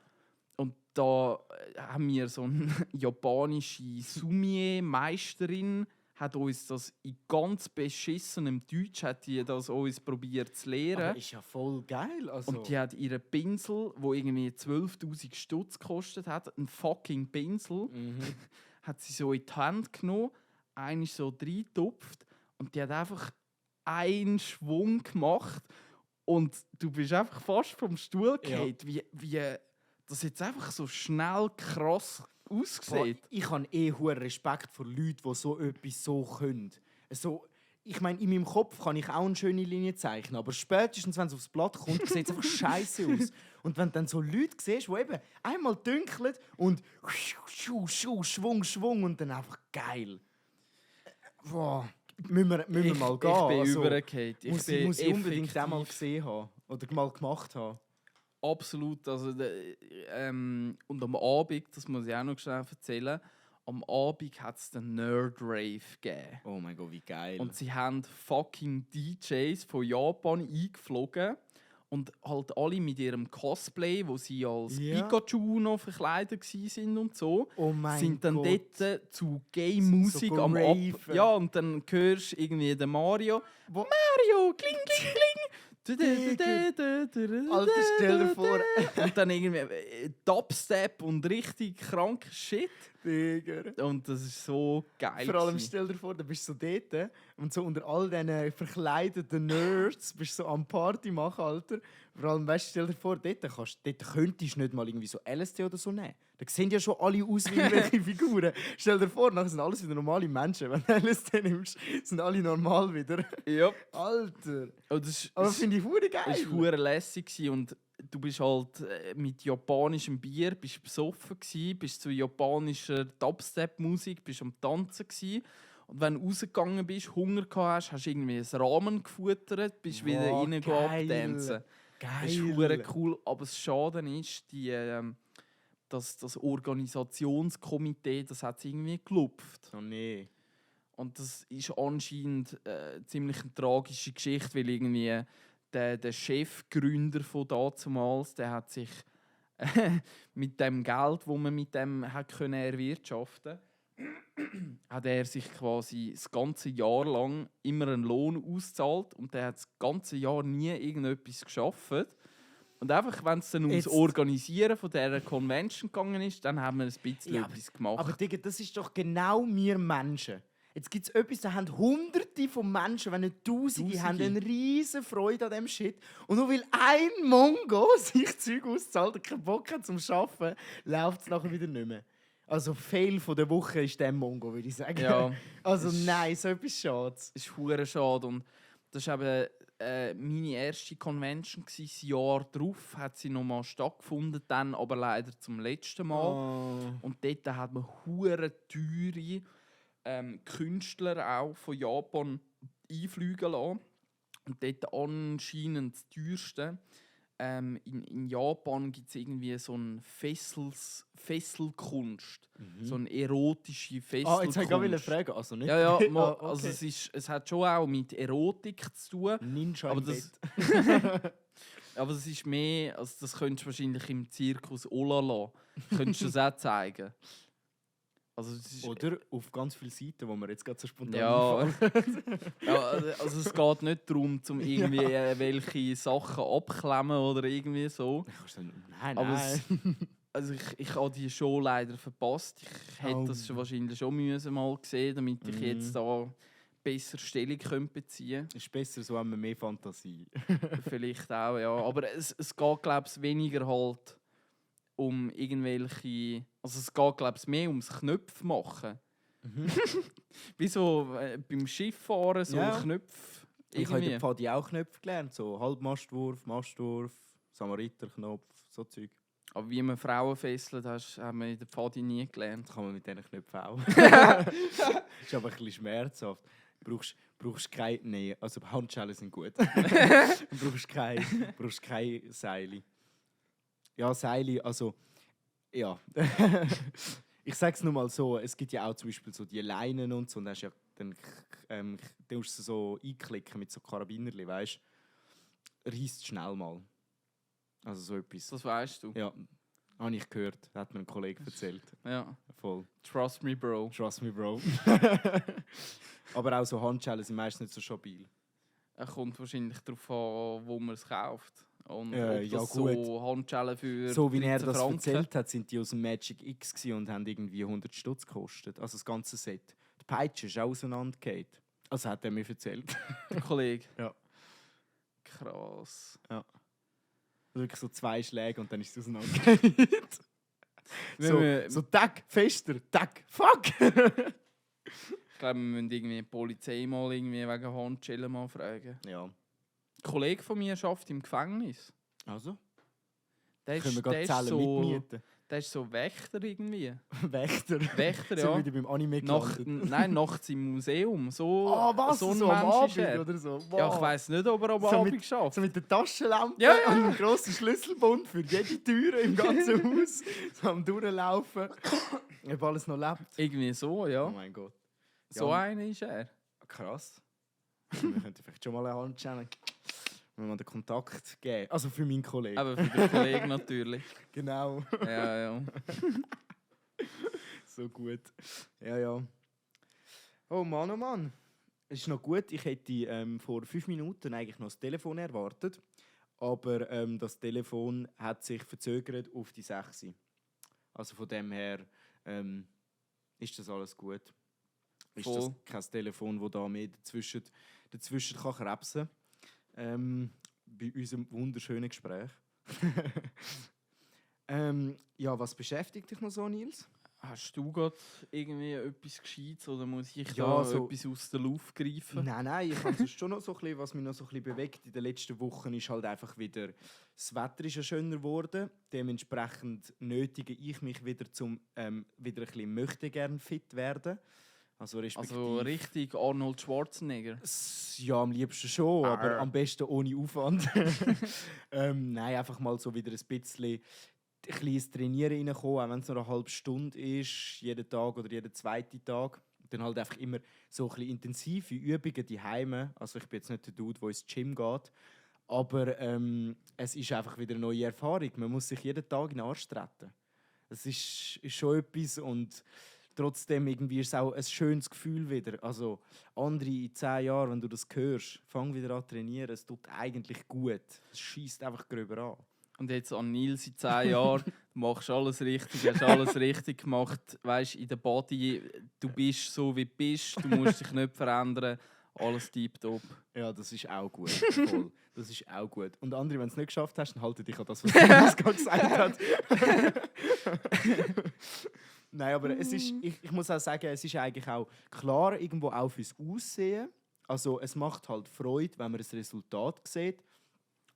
Und da haben wir so eine japanische Sumie-Meisterin, hat uns das in ganz beschissenem Deutsch hat die das uns probiert zu lehren. Aber ist ja voll geil. Also. Und die hat ihren Pinsel, der irgendwie 12'000 Stutz gekostet hat, einen fucking Pinsel, hat sie so in die Hand genommen, einen so reingetupft und die hat einfach einen Schwung gemacht und du bist einfach fast vom Stuhl gefallen, wie das jetzt einfach so schnell krass aussieht. Ich habe hohen Respekt vor Leuten, die so etwas so können. So, ich meine, in meinem Kopf kann ich auch eine schöne Linie zeichnen, aber spätestens, wenn es aufs Blatt kommt, sieht es einfach scheiße aus. Und wenn du dann so Leute siehst, die eben einmal dünkeln und Schwung und dann einfach geil. Boah, müssen wir mal gehen. Ich bin also, übergefallen. muss ich unbedingt einmal gesehen haben oder mal gemacht haben. Absolut. Also, und am Abend, das muss ich auch noch schnell erzählen, am Abend hat es den Nerd Rave gegeben. Oh mein Gott, wie geil. Und sie haben fucking DJs von Japan eingeflogen und halt alle mit ihrem Cosplay, wo sie als Pikachu noch verkleidet waren und so, oh mein sind dann Gott. dort zu Game-Musik So am raven. Ja, und dann hörst du irgendwie den Mario. Wo- Mario, kling, kling, kling. Alter, stell dir vor. Und dann irgendwie Dubstep und richtig kranker Shit. Digga. Und das ist so geil. Vor allem gewesen. stell dir vor, du bist so dort und so unter all diesen verkleideten Nerds bist so am Party machen, Alter. Vor allem, weißt, stell dir vor, dort könntest du nicht mal irgendwie so LSD oder so nehmen. Da sehen ja schon alle aus wie irgendwelche Figuren. Stell dir vor, nachher sind alles wieder normale Menschen. Wenn du LSD nimmst, sind alle normal wieder. Ja. Alter. Und das Aber finde ich hure geil. Es war hure lässig gewesen und du bist halt mit japanischem Bier bist besoffen gsi, bist zu japanischer Dubstep-Musik, bist am Tanzen gsi. Und wenn du rausgegangen bist, Hunger gehabt hast du irgendwie einen Ramen gefuttert, bist wieder reingegangen tanzen. Das ist hure cool, aber das Schade ist, das Organisationskomitee, das hat irgendwie gelupft. Oh nee. Und das ist anscheinend ziemlich eine tragische Geschichte, weil irgendwie der Chefgründer von damals, der hat sich mit dem Geld, das man mit dem hat können erwirtschaften, hat er sich quasi das ganze Jahr lang immer einen Lohn ausgezahlt und der hat das ganze Jahr nie irgendetwas geschafft. Und einfach, wenn es dann ums Organisieren von dieser Convention gegangen ist, dann haben wir ein bisschen etwas gemacht. Aber Digga, das ist doch genau wir Menschen. Jetzt gibt es etwas, da haben Hunderte von Menschen, wenn nicht Tausende, haben eine riesen Freude an diesem Shit. Und nur weil ein Mongo sich Zeug auszahlt und keinen Bock hat zum Arbeiten, läuft es nachher wieder nicht mehr. Also Fail von der Woche ist der Mongo, würde ich sagen. Ja, also nein, so etwas schade. Es ist hure schade. Und das war eben meine erste Convention. Das Jahr darauf hat sie nochmal stattgefunden, dann aber leider zum letzten Mal. Oh. Und dort hat man hure teure Künstler auch von Japan einfliegen lassen. Und dort anscheinend das teuerste. In Japan gibt es irgendwie so eine Fesselkunst. So eine erotische Fesselkunst. Jetzt wollte ich gerade fragen. Also nicht. Ja, Okay. also es hat schon auch mit Erotik zu tun. Ninja Aber im das, Bett. aber das ist mehr, also das könntest du wahrscheinlich im Zirkus Olala könntest du das auch zeigen. Also das ist, Oder auf ganz vielen Seiten, wo wir jetzt gerade so spontan ja, einfallen. ja, also es geht nicht darum, um irgendwie welche Sachen abklemmen oder irgendwie so. Nein, Aber nein. Also ich habe die Show leider verpasst. Ich hätte das wahrscheinlich schon mal gesehen, damit ich jetzt da besser Stellung beziehen könnte. Ist besser, so haben wir mehr Fantasie. Vielleicht auch, ja. Aber es geht, glaube ich, weniger halt um irgendwelche... Also es geht, glaube ich, mehr ums Knöpfe machen. Wie so beim Schifffahren, so Knöpfe. Ich habe in der Pfadi auch Knöpfe gelernt. So Halbmastwurf, Mastwurf, Samariterknopf, so Zeug. Aber wie man Frauen fesselt, haben wir in der Pfadi nie gelernt. Das kann man mit diesen Knöpfen auch. Ist aber ein bisschen schmerzhaft. Du brauchst keine... Nein, also Handschellen sind gut. Du brauchst keine Seile. Ja, Seile, also... Ja. Ich sage es nur mal so, es gibt ja auch zum Beispiel so die Leinen und so. Und dann, dann musst du so einklicken mit so Karabinerli, weißt du? Reißt schnell mal. Also so etwas. Das weißt du. Ja. Habe ich gehört, hat mir ein Kollege erzählt. Ja. Voll. Trust me, Bro. Trust me, Bro. Aber auch so Handschellen sind meistens nicht so stabil. Es kommt wahrscheinlich darauf an, wo man es kauft. Und ob Ja, das gut. so Handschellen für So wie er 13 das Franken. erzählt hat, sind die aus dem Magic X gewesen und haben irgendwie 100 Stutz gekostet. Also das ganze Set. Die Peitsche ist auch auseinandergefallen. Also hat er mir erzählt. Der Kollege. Ja. Krass. Wirklich so 2 Schläge und dann ist es auseinandergefallen. so tack, fester, tack, fuck! Ich glaube, wir müssen irgendwie die Polizei mal irgendwie wegen Handschellen mal fragen. Ja. Ein Kollege von mir arbeitet im Gefängnis. Also? Der Können wir der gerade Zellen so, mitmieten? der ist so Wächter irgendwie. Wächter. Wächter, So ja. wie beim Anime gelandet. Nein, nachts im Museum. So, Was? so ein So am Mensch ist Abend er. oder so? Ja, ich Wow. weiss nicht, ob er am So Abend schafft. So mit der Taschenlampe Ja, ja. und einem grossen Schlüsselbund für jede Tür im ganzen Haus. So am Durchlaufen. Ob alles noch lebt. Irgendwie so, Oh ja. mein Gott. So Ja. einer ist er. Krass. Wir könnten vielleicht schon mal eine Handschelle. Wenn man den Kontakt geben. Also für meinen Kollegen. Aber für den Kollegen natürlich. Genau. Ja, ja. So gut. Ja, ja. Oh Mann, oh Mann. Es ist noch gut. Ich hätte vor 5 Minuten eigentlich noch das Telefon erwartet. Aber das Telefon hat sich verzögert auf die 6. Also von dem her ist das alles gut. Ist das Voll. kein Telefon, das da mehr dazwischen kann krebsen bei unserem wunderschönen Gespräch. Ja, was beschäftigt dich noch so, Nils? Hast du gerade irgendwie etwas Gescheites oder muss ich Ja, da so- etwas aus der Luft greifen? Nein, ich habe schon noch so ein bisschen, was mich noch so ein bisschen bewegt in den letzten Wochen, ist halt einfach wieder, das Wetter ist ja schöner geworden, dementsprechend nötige ich mich wieder zum wieder ein bisschen möchte gern fit werden. Also respektive... Also richtig Arnold Schwarzenegger. Ja, am liebsten schon, aber Arr. am besten ohne Aufwand. Nein, einfach mal so wieder ein bisschen ins Trainieren reinkommen, auch wenn es nur eine halbe Stunde ist, jeden Tag oder jeden zweiten Tag. Dann halt einfach immer so ein bisschen intensive Übungen daheim. Also ich bin jetzt nicht der Dude, der ins Gym geht, aber es ist einfach wieder eine neue Erfahrung. Man muss sich jeden Tag in den Arsch treten. Es ist schon etwas und trotzdem irgendwie ist es auch ein schönes Gefühl wieder. Also andere in 10 Jahren, wenn du das hörst, fang wieder an zu trainieren. Es tut eigentlich gut. Es schießt einfach gröber an. Und jetzt an Nils in 10 Jahren, du machst alles richtig, hast alles richtig gemacht, weißt in der Body, du bist so wie du bist, du musst dich nicht verändern, alles tiptop. Ja, das ist auch gut. Voll. Das ist auch gut. Und andere, wenn du es nicht geschafft hast, dann halte dich an das, was Nils gerade gesagt hat. Nein, aber es ist, ich muss auch sagen, es ist eigentlich auch klar, irgendwo auch fürs Aussehen. Also es macht halt Freude, wenn man das Resultat sieht.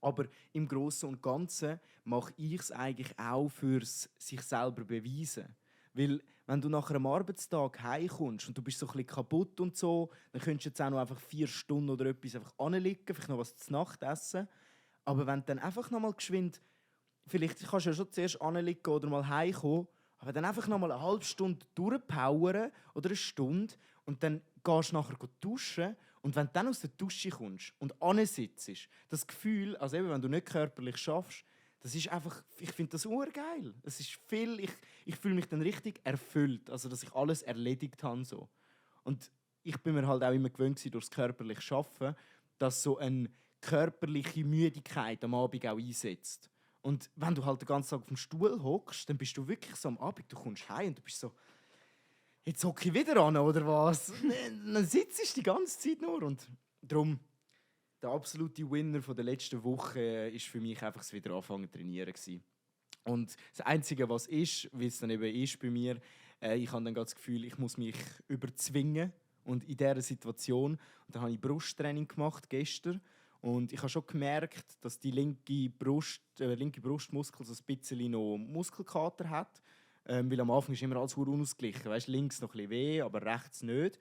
Aber im Großen und Ganzen mache ich es eigentlich auch fürs sich selber beweisen. Weil wenn du nach einem Arbeitstag heimkommst und du bist so ein bisschen kaputt und so, dann könntest du jetzt auch noch einfach 4 Stunden oder etwas einfach anliegen, vielleicht noch was zu Nacht essen. Aber wenn du dann einfach noch mal geschwind, vielleicht kannst du ja schon zuerst anliegen oder mal heimkommen, aber dann einfach noch mal eine halbe Stunde durchpowern oder eine Stunde und dann gehst du nachher duschen. Und wenn du dann aus der Dusche kommst und ansitzt, das Gefühl, also eben, wenn du nicht körperlich schaffst, das ist einfach, ich finde das urgeil. Es ist viel, ich fühle mich dann richtig erfüllt, also dass ich alles erledigt habe. So. Und ich bin mir halt auch immer gewöhnt durch das körperliche Schaffen, dass so eine körperliche Müdigkeit am Abend auch einsetzt. Und wenn du halt den ganzen Tag auf dem Stuhl hockst, dann bist du wirklich so am Abend, du kommst heim und du bist so, jetzt hocke ich wieder an, oder was? Dann sitzt du die ganze Zeit nur. Und darum, der absolute Winner von der letzten Woche ist für mich einfach das wieder anfangen zu trainieren gewesen. Und das Einzige, was ist, wie es dann eben ist bei mir, ich habe dann das Gefühl, ich muss mich überzwingen. Und in dieser Situation, und dann habe ich Brusttraining gemacht gestern. Und ich habe schon gemerkt, dass die linke Brustmuskel so ein bisschen noch Muskelkater hat. Weil am Anfang ist immer alles unausgeglichen. Weißt, links noch ein bisschen weh, aber rechts nicht.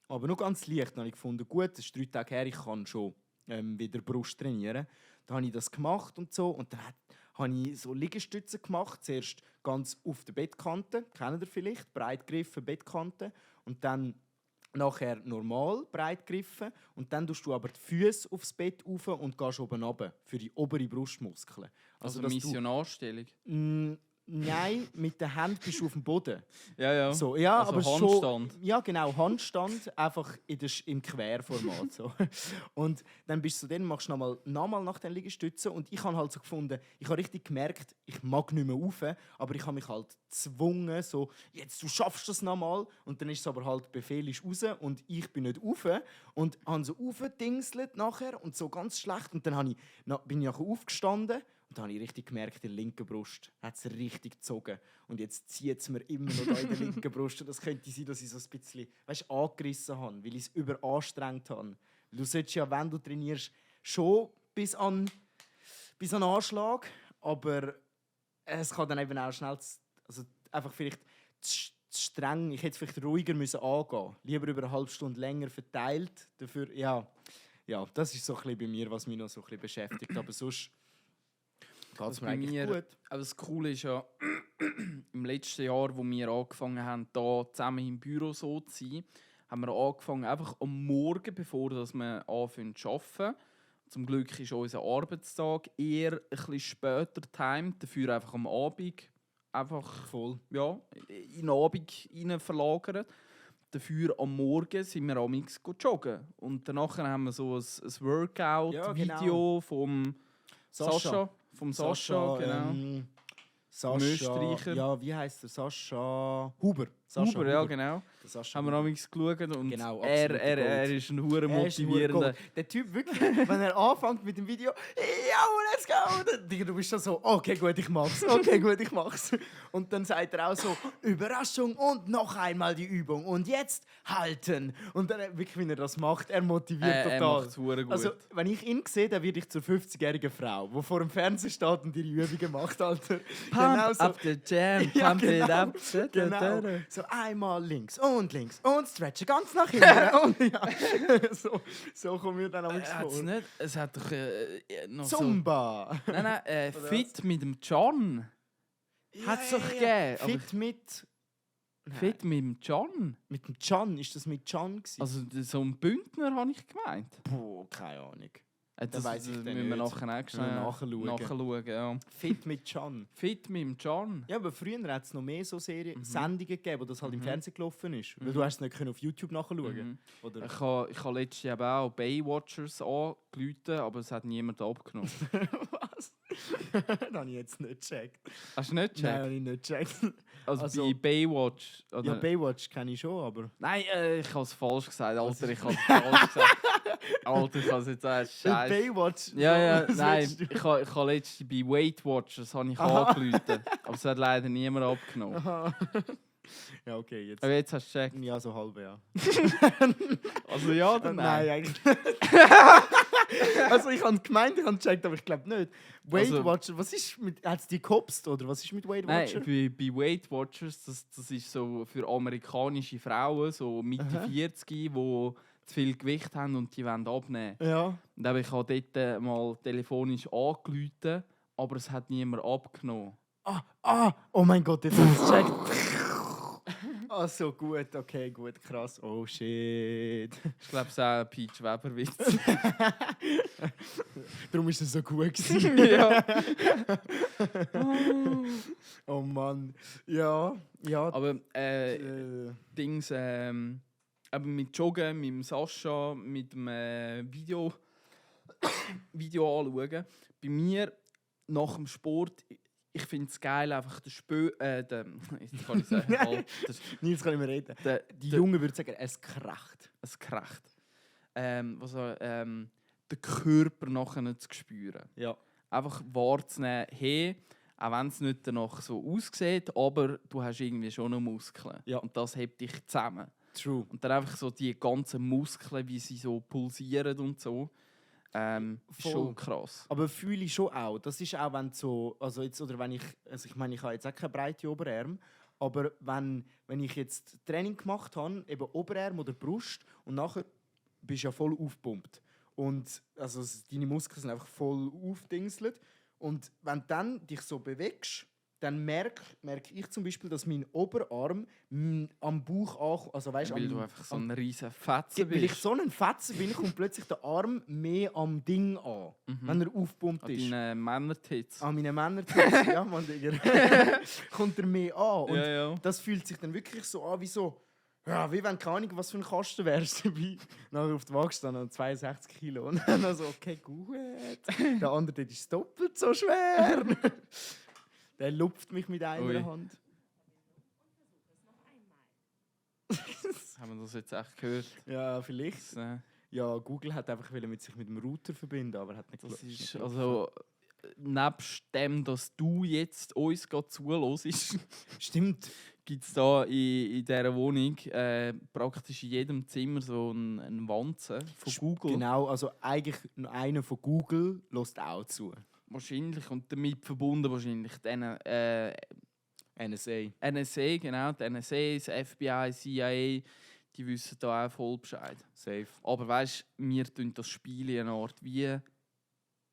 Aber nur ganz leicht. Dann habe ich gefunden, gut, es ist 3 Tage her, ich kann schon wieder Brust trainieren. Dann habe ich das gemacht und so. Und dann habe ich so Liegestützen gemacht. Zuerst ganz auf der Bettkante, kennt ihr vielleicht, breit gegriffen, Bettkante. Und dann nachher normal, breit gegriffen. Und dann tust du aber die Füße aufs Bett rauf und gehst oben runter für die obere Brustmuskeln. Also dass du- Missionarstellung. Nein, mit den Händen bist du auf dem Boden. Ja. So, ja, Also aber Handstand. schon. Ja, genau, Handstand, einfach im Querformat. So. Und dann bist du dann, machst du nochmal nach den Liegestützen. Und ich habe halt so gefunden, ich habe richtig gemerkt, ich mag nicht mehr rauf, aber ich habe mich halt gezwungen, so, jetzt du schaffst das nochmal. Und dann ist es aber halt, Befehl ist raus und ich bin nicht rauf. Und habe so raufgedingselt nachher und so ganz schlecht. Und dann bin ich nachher aufgestanden. Und da habe ich richtig gemerkt, in der linken Brust hat es richtig gezogen. Und jetzt zieht es mir immer noch da in der linken Brust. Und das könnte sein, dass ich so ein bisschen angerissen habe, weil ich es überanstrengt habe. Du solltest ja, wenn du trainierst, schon bis an Anschlag. Aber es kann dann eben auch schnell, also einfach vielleicht zu streng. Ich hätte es vielleicht ruhiger müssen angehen. Lieber über eine halbe Stunde länger verteilt. Dafür, ja, das ist so ein bisschen bei mir, was mich noch so ein bisschen beschäftigt. Aber sonst geht es mir eigentlich gut. Aber das Coole ist ja, im letzten Jahr, wo wir angefangen haben, hier zusammen im Büro so zu sein, haben wir angefangen, einfach am Morgen, bevor dass wir anfangen zu arbeiten. Zum Glück ist unser Arbeitstag eher ein bisschen später timed, dafür einfach am Abend einfach Voll. Ja, in den Abend rein verlagert. Dafür am Morgen sind wir amigs joggen. Und danach haben wir so ein Workout-Video vom Sascha. Vom Sascha, genau. Sascha, Österreicher. ja, wie heisst der? Sascha Huber. Huber, ja, genau. Der Sascha Haben wir Huber. amigs geschaut und Genau, er ist ein hure motivierender. Der Typ wirklich, wenn er anfängt mit dem Video, ja, let's go! Du bist schon so, okay, gut, ich mach's. Und dann sagt er auch so, Überraschung und noch einmal die Übung. Und jetzt halten. Und dann wirklich, wenn er das macht, er motiviert total. Er macht's hure gut. Also, wenn ich ihn sehe, dann werde ich zur 50-jährigen Frau, die vor dem Fernseher steht und ihre Übungen macht, Alter. Pump up the jam, pump it up. Genau. So einmal links und stretchen ganz nach hinten. Und ja, so kommen wir dann am Hat's nicht? Es hat doch noch Zumba. so... Nein, Fit mit dem John. Hat's doch gegeben. aber- Fit mit... Fit mit dem John? Mit dem Can, ist das mit Can gewesen? Also so ein Bündner habe ich gemeint. Boah, keine Ahnung. Das weiss ich dann müssen wir nicht. nachher auch Müssen wir nachschauen. Ja. Fit mit Can. Fit mit dem John. Ja, aber früher hat es noch mehr so Sendungen gegeben, wo das halt im Fernsehen gelaufen ist. Weil du hast es nicht auf YouTube nachschauen. Oder? Ich habe letztes Jahr auch Baywatchers angerufen, aber es hat niemand abgenommen. Was? Das habe ich jetzt nicht gecheckt. Hast du nicht gecheckt? Nein, habe ich nicht gecheckt. Also bei Baywatch? Oder? Ja, Baywatch kenne ich schon, aber... Nein, ich habe es falsch gesagt. Alter, ich habe es falsch gesagt. Alter, ich habe es jetzt auch scheiße. Baywatch? Ja, Was nein. willst du? Ich habe letztens bei Weight Watchers angerufen. Aber es hat leider niemand abgenommen. Aha. Ja, okay, jetzt... Aber jetzt hast du gecheckt. Ja, so halb, ja. Also ja oder nein? Nein, eigentlich nicht. Also ich habe gemeint, ich habe gecheckt, aber ich glaube nicht. Weight Also- Watcher, was ist mit... Hat es die gekopst, oder? Was ist mit Weight Watcher? Nein, bei Weight Watchers, das ist so für amerikanische Frauen, so Mitte 40, die zu viel Gewicht haben und die wollen abnehmen. Ja. Und ich habe dort mal telefonisch angerufen, aber es hat niemand abgenommen. Oh mein Gott, jetzt habe ich es gecheckt. Ah, so gut, okay, gut, krass. Oh shit. Ich glaube, es ist auch ein Peach Weber-Witz. Darum ist es so gut gewesen. Ja. Oh Mann. Ja. Aber Äh, Dings, aber mit Joggen, mit dem Sascha, mit dem Video anschauen. Bei mir nach dem Sport, ich finde es geil, einfach jetzt kann ich sagen, halt, Nils, kann ich mir reden. Die der- Jungen würden sagen, es kracht. es kracht. Den Körper nachher zu spüren. Ja. Einfach wahrzunehmen, hey, auch wenn es nicht danach so aussieht, aber du hast irgendwie schon noch Muskeln. Ja. Und das hebt dich zusammen. True. Und dann einfach so die ganzen Muskeln, wie sie so pulsieren und so. Ist Voll. schon krass. Aber fühle ich schon auch. Das ist auch, wenn du so, also jetzt, oder wenn ich meine, ich habe jetzt auch keine breite Oberarme, aber wenn ich jetzt Training gemacht habe, eben Oberarm oder Brust, und nachher bist du ja voll aufgepumpt. Und also deine Muskeln sind einfach voll aufdingselt. Und wenn du dann dich so bewegst, dann merke ich zum Beispiel, dass mein Oberarm am Bauch ankommt. Also, weißt, Weil du einfach so ein riesen Fetzen weil ich bist. so ein Fetzen bin, kommt plötzlich der Arm mehr am Ding an, wenn er aufgepumpt An ist. deinen Männertits. An meinen Männertits, ja, Mann, Digga. Kommt er mehr an. Und Ja. das fühlt sich dann wirklich so an, wie so, ja, wie wenn keine Ahnung, was für ein Kasten wärst dabei. Nachher auf die Waage stand und 62 Kilo. Und dann so, okay, gut. Der andere dort ist doppelt so schwer. Der lupft mich mit einer Ui. Hand. Haben wir das jetzt echt gehört? Ja, vielleicht. Das, Ja, Google hat einfach mit sich mit dem Router verbinden, aber hat nicht das gel- ist, nicht also, nebst dem, dass du jetzt uns gerade zuhörst, Stimmt. gibt es da in dieser Wohnung praktisch in jedem Zimmer so einen Wanzen von Google. Genau, also eigentlich einer von Google lässt auch zu. Wahrscheinlich. Und damit verbunden wahrscheinlich den NSA. NSA, genau. Die NSA, das FBI, CIA, die wissen da auch voll Bescheid. Safe. Aber weißt du, wir tun das Spiel in einer Art wie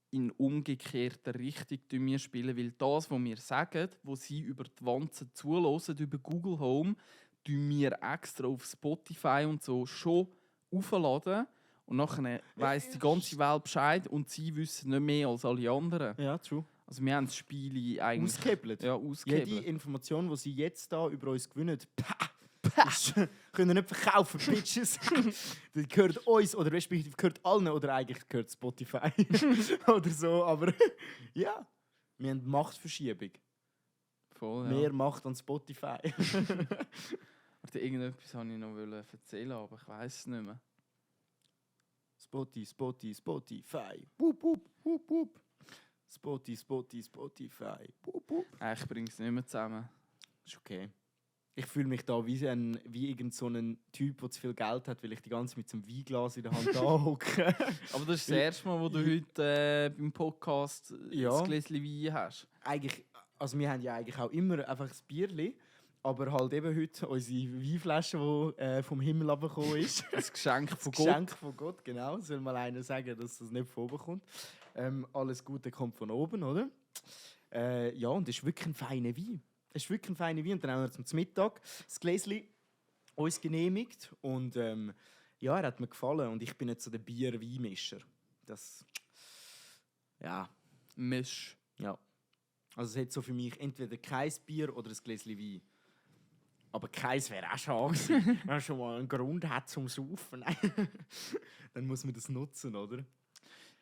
in umgekehrter Richtung wir spielen, weil das, was wir sagen, wo sie über die Wanzen zulassen, über Google Home, tun wir extra auf Spotify und so schon aufladen. Und nachher weiss die ganze Welt Bescheid und sie wissen nicht mehr als alle anderen. Ja, true. Also wir haben das Spiel eigentlich Ausgehebelt. ja, Jede ausgehebelt. Information, die sie jetzt da über uns gewinnen, ist, können wir nicht verkaufen, Bitches. Die gehört uns oder respektive gehört allen oder eigentlich gehört Spotify oder so. Aber ja, wir haben Machtverschiebung. Voll, ja. Mehr Macht an Spotify. Warte, irgendetwas wollte ich noch erzählen, aber ich weiß es nicht mehr. Spotify. Wup, wup, wup, wup. Spotify. Wup, wup. Ich bringe es nicht mehr zusammen. Ist okay. Ich fühle mich da wie irgend so ein Typ, der zu viel Geld hat, weil ich die ganze Zeit mit so einem Weinglas in der Hand anhocke. Aber das ist das erste Mal, wo du heute beim Podcast Ja. das Gläschen Wein hast. Eigentlich, also wir haben ja eigentlich auch immer einfach ein Bierli, aber halt eben heute unsere Weinflasche, die vom Himmel runtergekommen ist. Ein Geschenk von Das Gott. Geschenk von Gott, genau. Soll mal einer sagen, dass das nicht von oben kommt. Alles Gute kommt von oben, oder? Ja, und es ist wirklich ein feiner Wein. Es ist wirklich ein feiner Wein. Und dann haben wir zum Mittag das Gläschen uns genehmigt. Und ja, er hat mir gefallen. Und ich bin nicht so der Bier-Weinmischer. Das... Ja, Misch. ja. Also es hat so für mich entweder kein Bier oder ein Gläschen Wein. Aber keins wäre auch schade gewesen. Wenn man schon mal einen Grund hat zum Saufen. Dann muss man das nutzen, oder?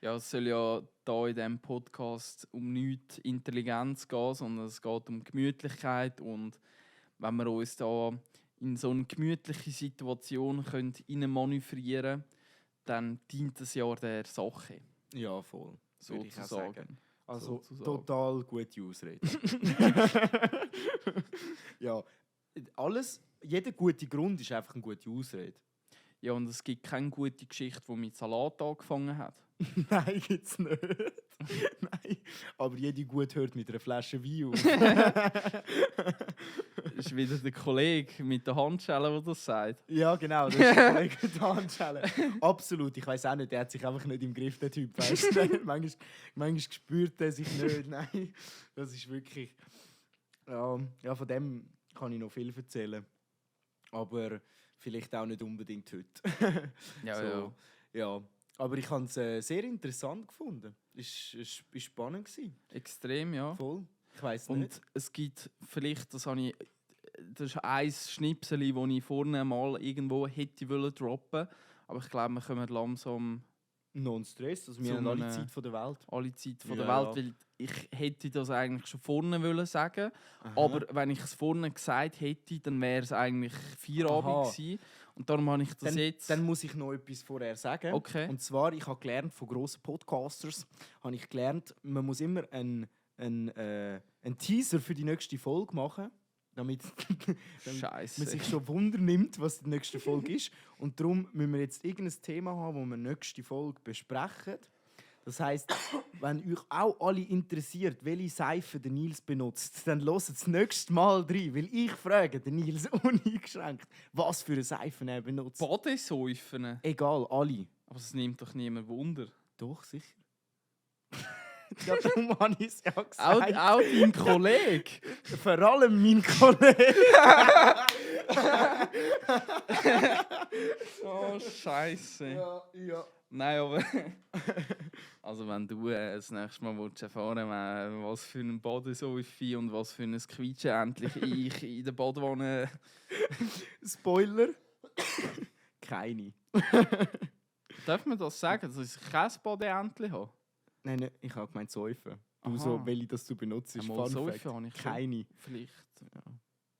Ja, es soll ja da in diesem Podcast um nichts Intelligenz gehen, sondern es geht um Gemütlichkeit. Und wenn wir uns da in so eine gemütliche Situation manövrieren können, dann dient es ja der Sache, Ja, voll. Würde ich auch sagen. sozusagen. Also Sozusagen. total gute Ausrede. Ja, jeder gute Grund ist einfach eine gute Ausrede. Ja, und es gibt keine gute Geschichte, die mit Salat angefangen hat. Nein, gibt's nicht. Nein, aber jede gut hört mit einer Flasche Wein auf. Das ist wieder der Kollege mit der Handschelle, der das sagt. Ja, genau, das ist der Kollege mit der Handschelle. Absolut, ich weiß auch nicht, der hat sich einfach nicht im Griff, der Typ. Weißt du? manchmal spürt er sich nicht. Nein, das ist wirklich... Ja, von dem kann ich noch viel erzählen. Aber vielleicht auch nicht unbedingt heute. Ja, So, ja. Aber ich habe es sehr interessant gefunden. Es war spannend. Extrem, ja. Voll. Ich weiss Und nicht. es gibt vielleicht, das ist ein Schnipsel, das ich vorne mal irgendwo hätte droppen, aber ich glaube, wir kommen langsam Non-Stress, also wir Zu haben alle einem- Zeit von der Welt. alle Zeit von Ja, der Welt, ja. weil ich hätte das eigentlich schon vorne wollen sagen, Aha. aber wenn ich es vorne gesagt hätte, dann wäre es eigentlich Feierabend Aha. gewesen. Und darum habe ich das jetzt... Dann muss ich noch etwas vorher sagen. Okay. Und zwar, ich habe gelernt von grossen Podcasters, habe ich gelernt, man muss immer einen Teaser für die nächste Folge machen, damit man Scheiße. sich schon Wunder nimmt, was die nächste Folge ist. Und darum müssen wir jetzt irgendein Thema haben, das wir nächste Folge besprechen. Das heisst, wenn euch auch alle interessiert, welche Seife der Nils benutzt, dann hört das nächste Mal rein, weil ich frage den Nils uneingeschränkt, was für eine Seife er benutzt. Badesäufen. Egal, alle. Aber das nimmt doch niemand Wunder. Doch, sicher. Ja, darum habe ich es ja gesagt. Auch dein Kollege. Vor allem mein Kollege. Oh, Scheiße. Ja. Nein, aber. Also, wenn du das nächste Mal willst erfahren was für ein Bodensäufe und was für ein Quietschen endlich ich in der Badewanne. Spoiler. Keine. Darf man das sagen, dass ich kein Bodenentchen habe? Nein, ich habe gemeint Säufen. Du Aha. so, welche das du benutzt, ist Einmal Fun Säufen Fact. habe ich schon. Keine. Vielleicht. Ja.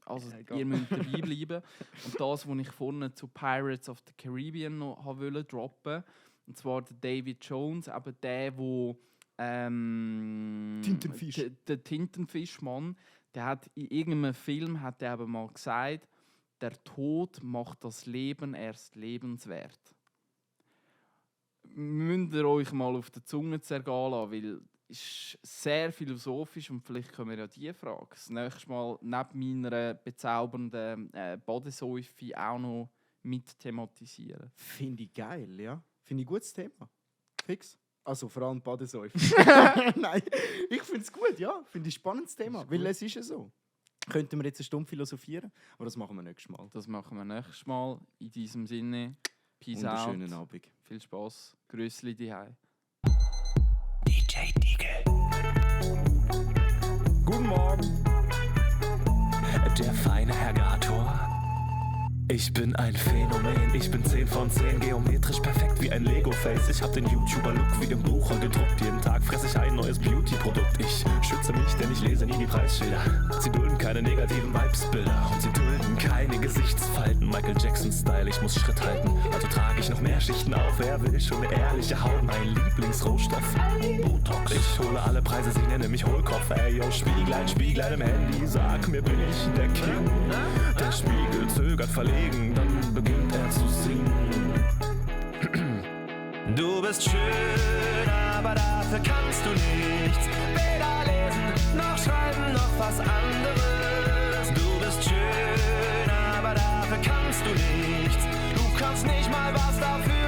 Also, Ja, egal. ihr müsst dabei bleiben. Und das, was ich vorne zu Pirates of the Caribbean noch wollte droppen, und zwar der David Jones, eben der, wo Tintenfisch. Der Tintenfischmann, der hat in irgendeinem Film hat der eben mal gesagt, der Tod macht das Leben erst lebenswert. Müsst ihr euch mal auf der Zunge zergehen lassen, weil es ist sehr philosophisch und vielleicht können wir ja diese Frage das nächste Mal neben meiner bezaubernden Bodensäufe auch noch mit thematisieren. Finde ich geil, ja. Finde ich ein gutes Thema. Fix. Also vor allem Badesäufe. Nein, ich finde es gut, ja. Finde ich ein spannendes Thema, weil es ist ja so. Könnten wir jetzt eine Stunde philosophieren, aber das machen wir nächstes Mal. Das machen wir nächstes Mal. In diesem Sinne, peace out. Wunderschönen Abend. Viel Spaß. Grüßli diehei. DJ Digel. Guten Morgen, der feine Herr Gator. Ich bin ein Phänomen, ich bin 10 von 10, geometrisch perfekt wie ein Lego-Face. Ich hab den YouTuber-Look wie im Buche gedruckt. Jeden Tag fresse ich ein neues Beauty-Produkt. Ich schütze mich, denn ich lese nie die Preisschilder. Sie dulden keine negativen Vibes-Bilder und sie dulden keine Gesichtsfalten. Michael Jackson-Style, ich muss Schritt halten. Also trage ich noch mehr Schichten auf. Wer will schon eine ehrliche Haut? Mein Lieblingsrohstoff, Botox. Ich hole alle Preise, sie nennen mich Hohlkopf. Ey, yo, Spieglein im Handy, sag mir, bin ich der King? Der Spiegel zögert verlegen, dann beginnt er zu singen. Du bist schön, aber dafür kannst du nichts. Weder lesen, noch schreiben, noch was anderes. Du bist schön, aber dafür kannst du nichts. Du kannst nicht mal was dafür,